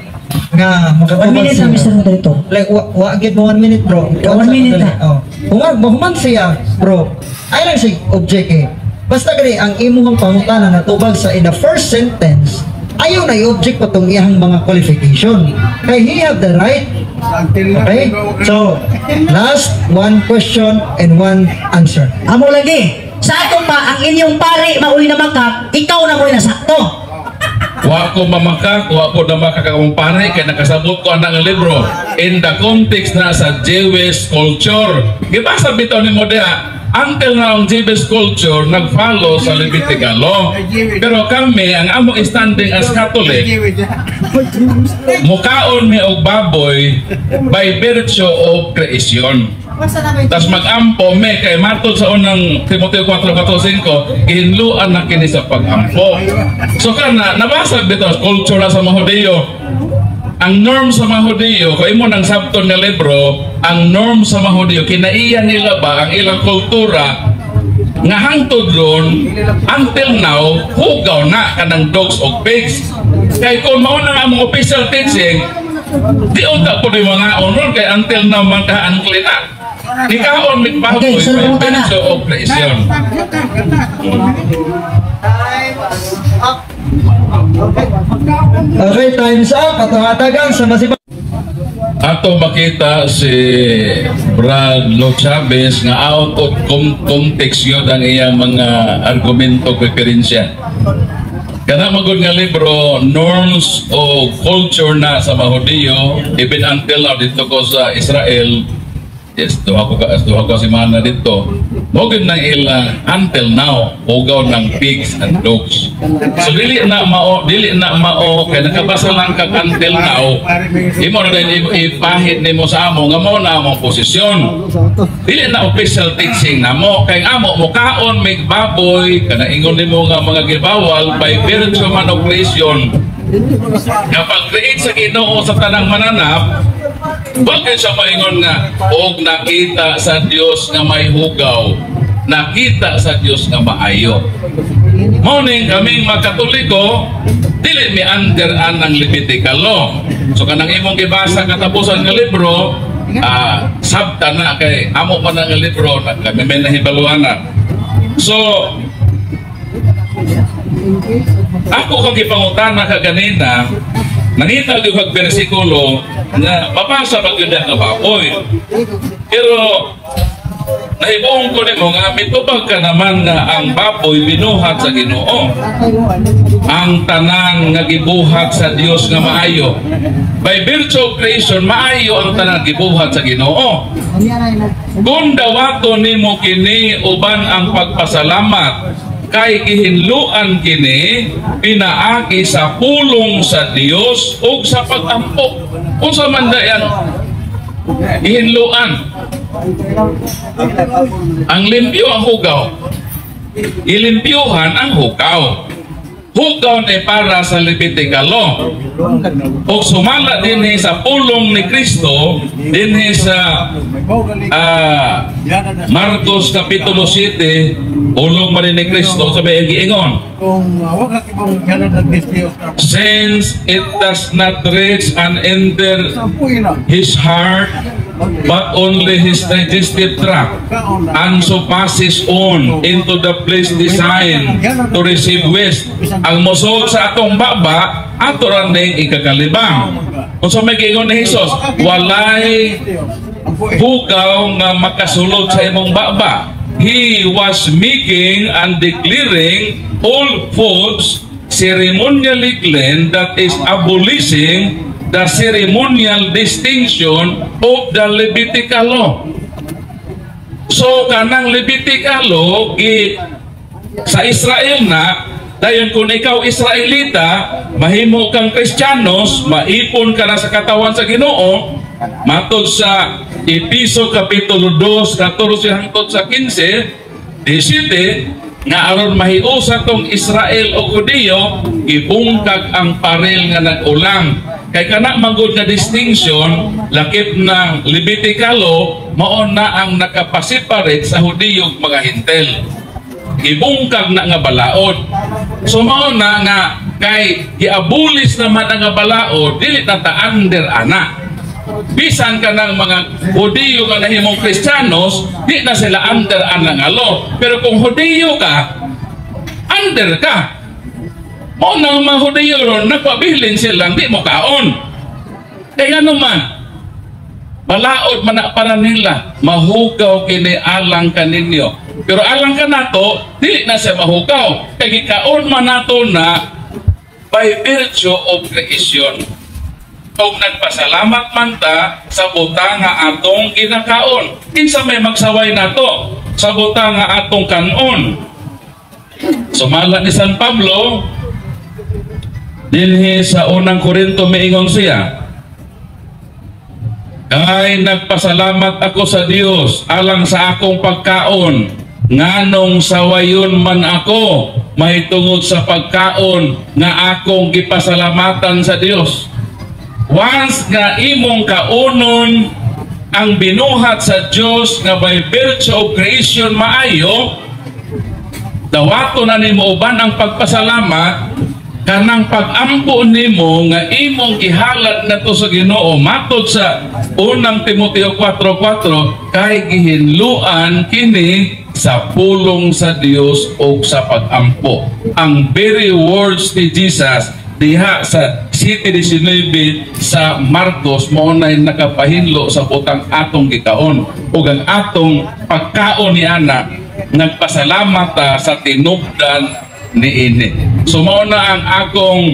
Nga makatubag 1 minute siya. na, Mr. Moderator. Like, wa gid mo 1 minute, bro. 1 minute na. Oh. Human, mahuman siya, bro. Ay lang si object eh. Basta gani ang imuhang pangutana natubag sa in the first sentence, ayaw na i-object pa tong iyang mga qualification. Kay he have the right. Until now. Okay? So, last one question and one answer. Amo lagi. Sa ato pa, ang inyong pari maoy na makak, ikaw na mo'y nasakto. Wa ko mamakak, wa ko na makakakong pare, kay nakasabot ko ang libro. In the context na sa Jewish culture. Gibasa bitaw ni mo diha, until na ang Jewish culture nag-follow sa Levitical law. Pero kami, ang among standing as Catholic, mukaon mi og baboy by virtue of creation. Tas mag-ampo me kay matod sa unang Timoteo 4:4-5, gihinluan na kini sa pag-ampo. So kana nabasa bitaw culture na sa mga Hudiyo. Ang norm sa mga Hudiyo, kung imo nang sabton nga libro, ang norm sa mga Hudiyo, kinaiya nila ba ang ilang kultura nga hangtod ron until now hugaw na kanang dogs og pigs? Kay kung mao na ang among official teaching, di unta po di mga ron kay until now man ka unclean na ikaon mig baboy Okay, sir, by pumunta na. virtue of creation. Okay, time's up. At hatagan sa masipag Ato makita si Brad Lo Chavez nga out of context yun ang iyang mga argumento, referensya. Kana magud nga libro, norms o culture na sa mga Hudiyo, even until now dito ko sa Israel. Yes, duha ko semana dito. Mao gyud nang ila until now hugaw ng pigs and dogs. So dili na mao kay nakabasa lang kag until now. Imo na din ipahid nimo sa amo nga mao na among posisyon. Dili na official teaching namo kay ang amo mukaon mig baboy kana ingon nimo nga mga gibawal by virtue man of creation. Nga pag-create sa Ginoo sa tanang mananap, bakit siya maingon nga og nakita sa Dios nga may hugaw, nakita sa Dios nga maayo? Morning kaming mga Katoliko, dili mi under ang Levitical law. So kanang imong gibasa katapusan nga libro, sabta na kay amo pa na nga libro na kami may nahibaluan na. So ako kang gipangutana ka ganina, nangita gyud kag bersikulo nga mabasa pa gyud nga baboy. Pero nahibuong ko nimo nga mitubag ka naman nga ang baboy binuhat sa Ginoo. Ang tanan nga gibuhat sa Dios nga maayo. By virtue of creation, maayo ang tanan gibuhat sa Ginoo. Kung dawato nimo kini uban ang pagpasalamat, kay gihinluan kini pinaagi sa pulong sa Dios ug sa pagampo. Unsa man dayan gihinluan? Ang limpyo ang hugaw. Ilimpyuhan ang hugaw. Hugaw ni para sa Levitical law. O sumala dinhi sa pulong ni Kristo dinhi sa Marcos Kapitulo 7, ulong man ni Kristo sa may giingon. Kung wa ka kibong ganan nag-display Since it does not reach and enter Sampuin na. His heart, but only his digestive tract, and so passes on into the place designed to receive waste. Ang mosod sa atong baba, ato ra ning ikakalibang. Kung sa may giingon ni Jesus, walay hugaw nga makasulod sa imong baba. He was making and declaring all foods ceremonially clean, that is, abolishing the ceremonial distinction of the Levitical law. So kanang Levitical law gi sa Israel na dayon. Kung ikaw Israelita, mahimo kang Kristiyanos, maipon ka na sa katawan sa Ginoo, matod sa Episo kapitulo 2, 14 hangtod sa 15, 17, nga aron mahiusa tong Israel o Hudiyo, gibungkag ang paril nga nag-ulang. Kay kana manggod nga distinction lakip ng Levitical law, mao na ang nakapaseparate sa Hudiyo ug mga Hentil. Gibungkag na nga balaod. So mao na nga Kay giabulis naman ang nga balaod, dili na ta under ana. Bisan ka ng mga Hudiyo nga nahimong Kristiyanos, di na sila under ana nga law. Pero kung Hudiyo ka, under ka. Mao nang mga Hudiyo ron, nagpabilin silang di mo kaon. Kaya ano man, balaod man na para nila, mahugaw kini alang kaninyo. Pero alang ka nato, dili na siya mahugaw. Kay gikaon man nato na by virtue of creation. Og nagpasalamat man ta sa butang nga atong ginakaon. Kinsa may magsaway nato sa butang nga atong kanon? Sumala ni San Pablo, dinhi sa Unang Korinto, miingon siya, "Kay nagpasalamat ako sa Dios alang sa akong pagkaon, nganong sawayon man ako mahitungod sa pagkaon nga akong gipasalamatan sa Dios?" Once nga imong kaunon ang binuhat sa Dios nga by virtue of creation maayo, dawato na nimo uban ang pagpasalamat, kanang pag-ampo nimo nga imong gihalad na to sa Ginoo matod sa Unang Timoteo 4:4, kay gihinluan kini sa pulong sa Dios o sa pag-ampo. Ang very words ni Jesus diha sa 7:19 sa Marcos mao nay nakapahinlo sa butang atong gikaon ug ang atong pagkaon ni ana, nagpasalamat ta sa tinubdan niini. So mao na ang akong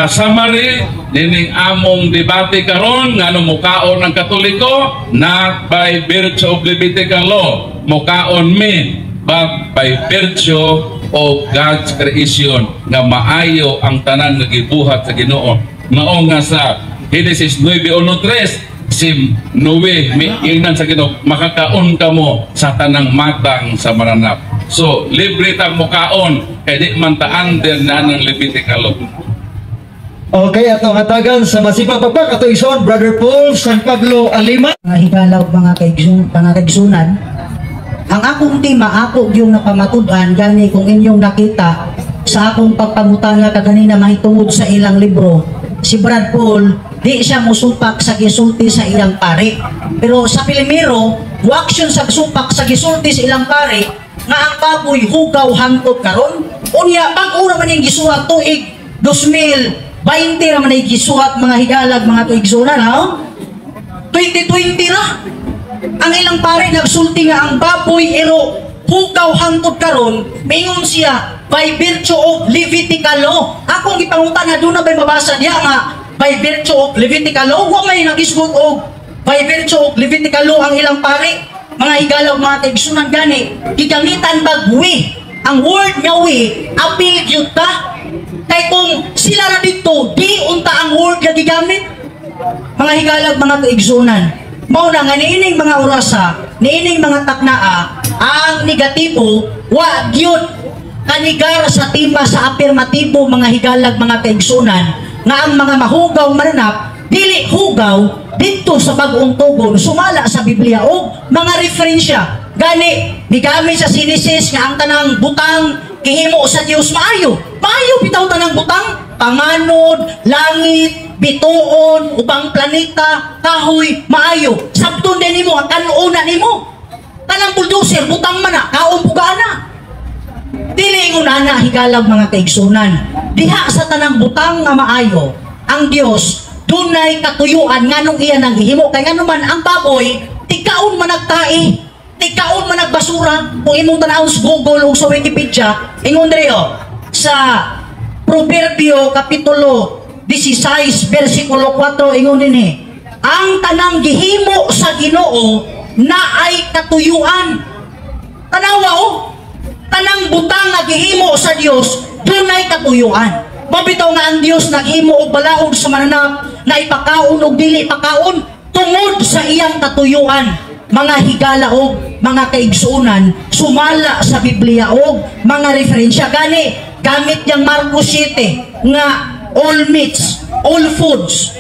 summary nining among debate karon, ngano mukaon ang Katoliko? Not by virtue of Levitical law. Mukaon mi but by virtue of God's creation nga maayo ang tanan nga gibuhat sa Ginoo. Mao nga sa Genesis 9:13, si Noe miingnan sa Ginoo, "Makakaon kamo sa tanang matang sa mananap." So libre tang mukaon kay di man ta under na ng Levitical law. Okay, atong hatagan sa masipag pagpak ato ison Brother Paul San Pablo Alima. Mga higalaw, mga kaigsunan, ang akong tema ako yung napamatud-an. Gani kung inyong nakita sa akong pagpangutana kaganina mahitungod sa ilang libro, si Brad Paul di siya musupak sa gisulti sa ilang pari, pero sa Pilimiro action sa supak sa gisulti sa ilang pari nga ang baboy hugaw hangtod karon. Unya bag-o ra man yung gisuwat, tuig 2020 ra man ay gisuwat, mga higalag, mga tuigsunan, ha. 2020 ra. Ang ilang pare nagsulti nga ang baboy ero hugaw hangtod karon, mingon siya by virtue of Levitical law. Akong gipangutan na doon na ba'y mabasa diya nga by virtue of Levitical law? Wa may nagisgot og by virtue of Levitical law ang ilang pare. Mga higalaw, mga kaigsunan, gani gigamitan bag "we"? Ang word nga "we", apil gyud ta. Kay kung sila ra dito, di unta ang word nga gigamit. Mga higalag, mga kaigsunan, mao na nga niining mga orasa, niining mga taknaa, ang negatibo wa gyud kanigar sa tema sa apirmatibo, mga higalag, mga kaigsunan, nga ang mga mahugaw mananap dili hugaw didto sa Bag-ong Tugon sumala sa Biblia o mga referensya. Gani gigamit sa Genesis nga ang tanang butang gihimo sa Dios maayo. Maayo bitaw tanang butang, panganod, langit, bituon, ubang planeta, kahoy, maayo. Sabton din nimo ang kanuuna nimo. Tanang bulldozer butang man na, kaon puga na. Dili ingon ana, higalag, mga kaigsunan. Diha sa tanang butang nga maayo, ang Dios dunay katuyuan nganong iya nang gihimo, kay ngano man ang baboy tigkaon man nagtae, tigkaon man nagbasura. Kung imong tan-awon sa Google o sa Wikipedia, ingon diri oh, sa Proverbio kapitulo 16 versikulo 4, ingon dinhi, ang tanang gihimo sa Ginoo na ay katuyuan. Tanawa oh, tanang butang nga gihimo sa Dios dunay katuyuan. Mabitaw nga ang Dios naghimo og balaod sa mananap na ipakaon og dili pakaon tungod sa iyang katuyuan. Mga higala og mga kaigsuonan, sumala sa Biblia og mga referensya, gani gamit niyang Marcos 7 nga all meats, all foods.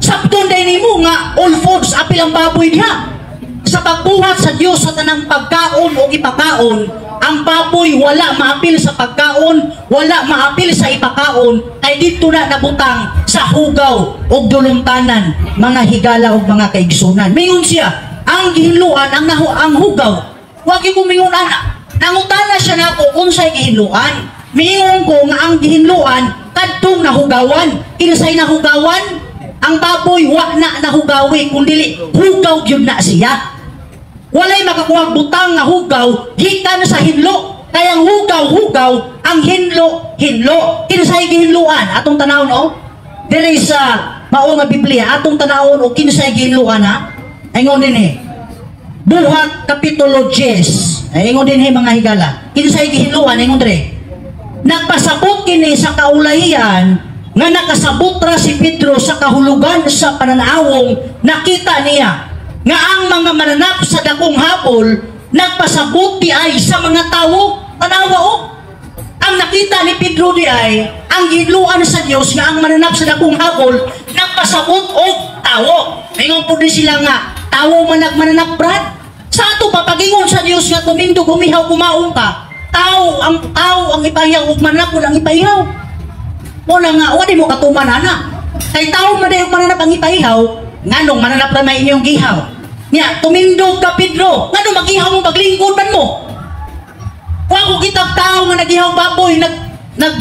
Sabton din nimo nga all foods, apil ang baboy diha. Sa pagbuhat sa Dios sa tanang pagkaon o ipakaon, Ang baboy wala maapil sa pagkaon, wala maapil sa ipakaon, kay dito na nabutang sa hugaw og dulumtanan, mga higala og mga kaigsunan. Mingon siya, ang gihinluan, ang hugaw, wa gyud ko mingon ana. Nangutana siya nako unsay gihinluan. Mingon ko nga ang gihinluan kadtong nahugawan. Kinsay nahugawan? Ang baboy wa na nahugawi kun dili hugaw gyud na siya. Walay makakuha butang nga hugaw gikan sa hinlo. Kaya ang hugaw, hugaw, ang hinlo, hinlo. Kinsay gihinluan? Atong tanawon, oh. Diri sa mao nga Biblia, atong tanawon o kinsay gihinluan, ha. Ingon dinhi. Buhat Kapitulo 10. Ay, ingon dinhi, mga higala. Kinsay gihinluan? Ingon diri. Nagpasabot kini sa kaulahian nga nakasabot ra si Pedro sa kahulugan sa pananawong nakita niya nga ang mga mananap sa dakong habol nagpasabot di ay sa mga tawo. Tanawa o, ang nakita ni Pedro di ay ang gihinluan sa Dios nga ang mananap sa dakong habol nagpasabot og tawo. Ingon po din sila nga tawo man nagmananap, brad. Sa ato papagingon sa Dios nga tumindog, humihaw, kumaong ka, tao ang tao ang ipahiyaw ug mananap ang ipahiyaw mo na nga wala mo katuman ana kay tao man dayon mananap ang ipahihaw. Nganong mananap ra may inyong gihaw nya? Tumindog ka, Pedro, nganong magihaw mo, maglingkod man mo? Wa ko kitag tao nga nagihaw baboy nag nag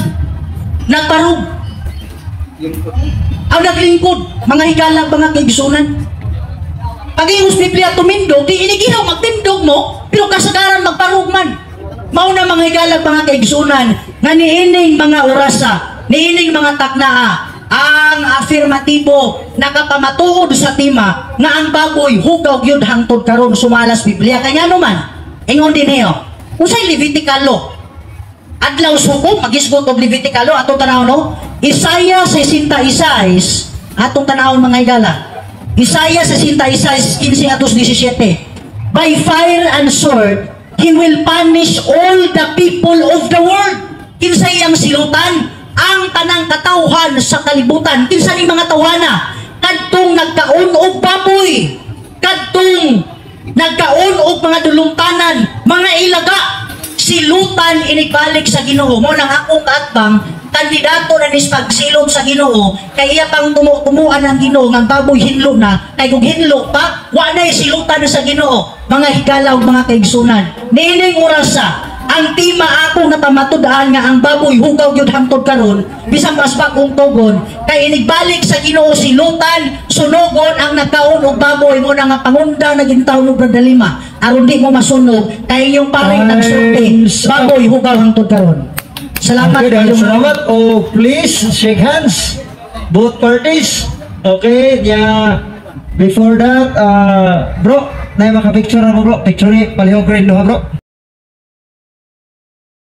nagbarug ang naglingkod, mga higala, mga kaigsunan. Pag sa Biblia tumindog, di inigihaw magtindog mo, pero kasagaran magbarug man. Mao na, mga higala, mga kaigsunan, nga niining mga orasa, niining mga taknaa, ang afirmatibo nakapamatuod sa tema nga ang baboy hugaw gyud hangtod karon sumalas Biblia. Kay ngano man, ingon din niyo, unsay Levitical law? Adlaw suko magisgot og Levitical law. Atong tanaw, no? Isaiah 66, atong tanawon, mga higala. Isaiah 66, 15 atos 17. "By fire and sword, he will punish all the people of the world." Kinsay ang silutan? Ang tanang katawhan sa kalibutan. Kinsa ning mga tawhana? Kadtong nagkaon og baboy. Kadtong nagkaon og mga dulumtanan, mga ilaga, silutan inigbalik sa Ginoo. Mo nang akong kaatbang kandidato na nis pagsilot sa Ginoo kay iya pang tumuan ang Ginoo nga ang baboy hinlo na, kay kung hinlo pa wa nay silutan sa Ginoo, mga higala ug mga kaigsunan. Niining orasa, ang tema akong napamatud-an nga ang baboy hugaw gyud hangtod karon bisan pas bag-ong tugon kay inigbalik sa Ginoo, silutan, sunugon ang nagkaon og baboy. Mo na nga pangundang naging taon og Brad Lima aron di mo masunog kay inyong pare nagsulti Time's up. baboy hugaw hangtod karon. Salamat. Okay, dahil kayong- salamat. Oh, please shake hands. Both parties. Okay, yeah. Before that, bro, na maka-picture na mo, bro. Picture ni palihog grade, bro.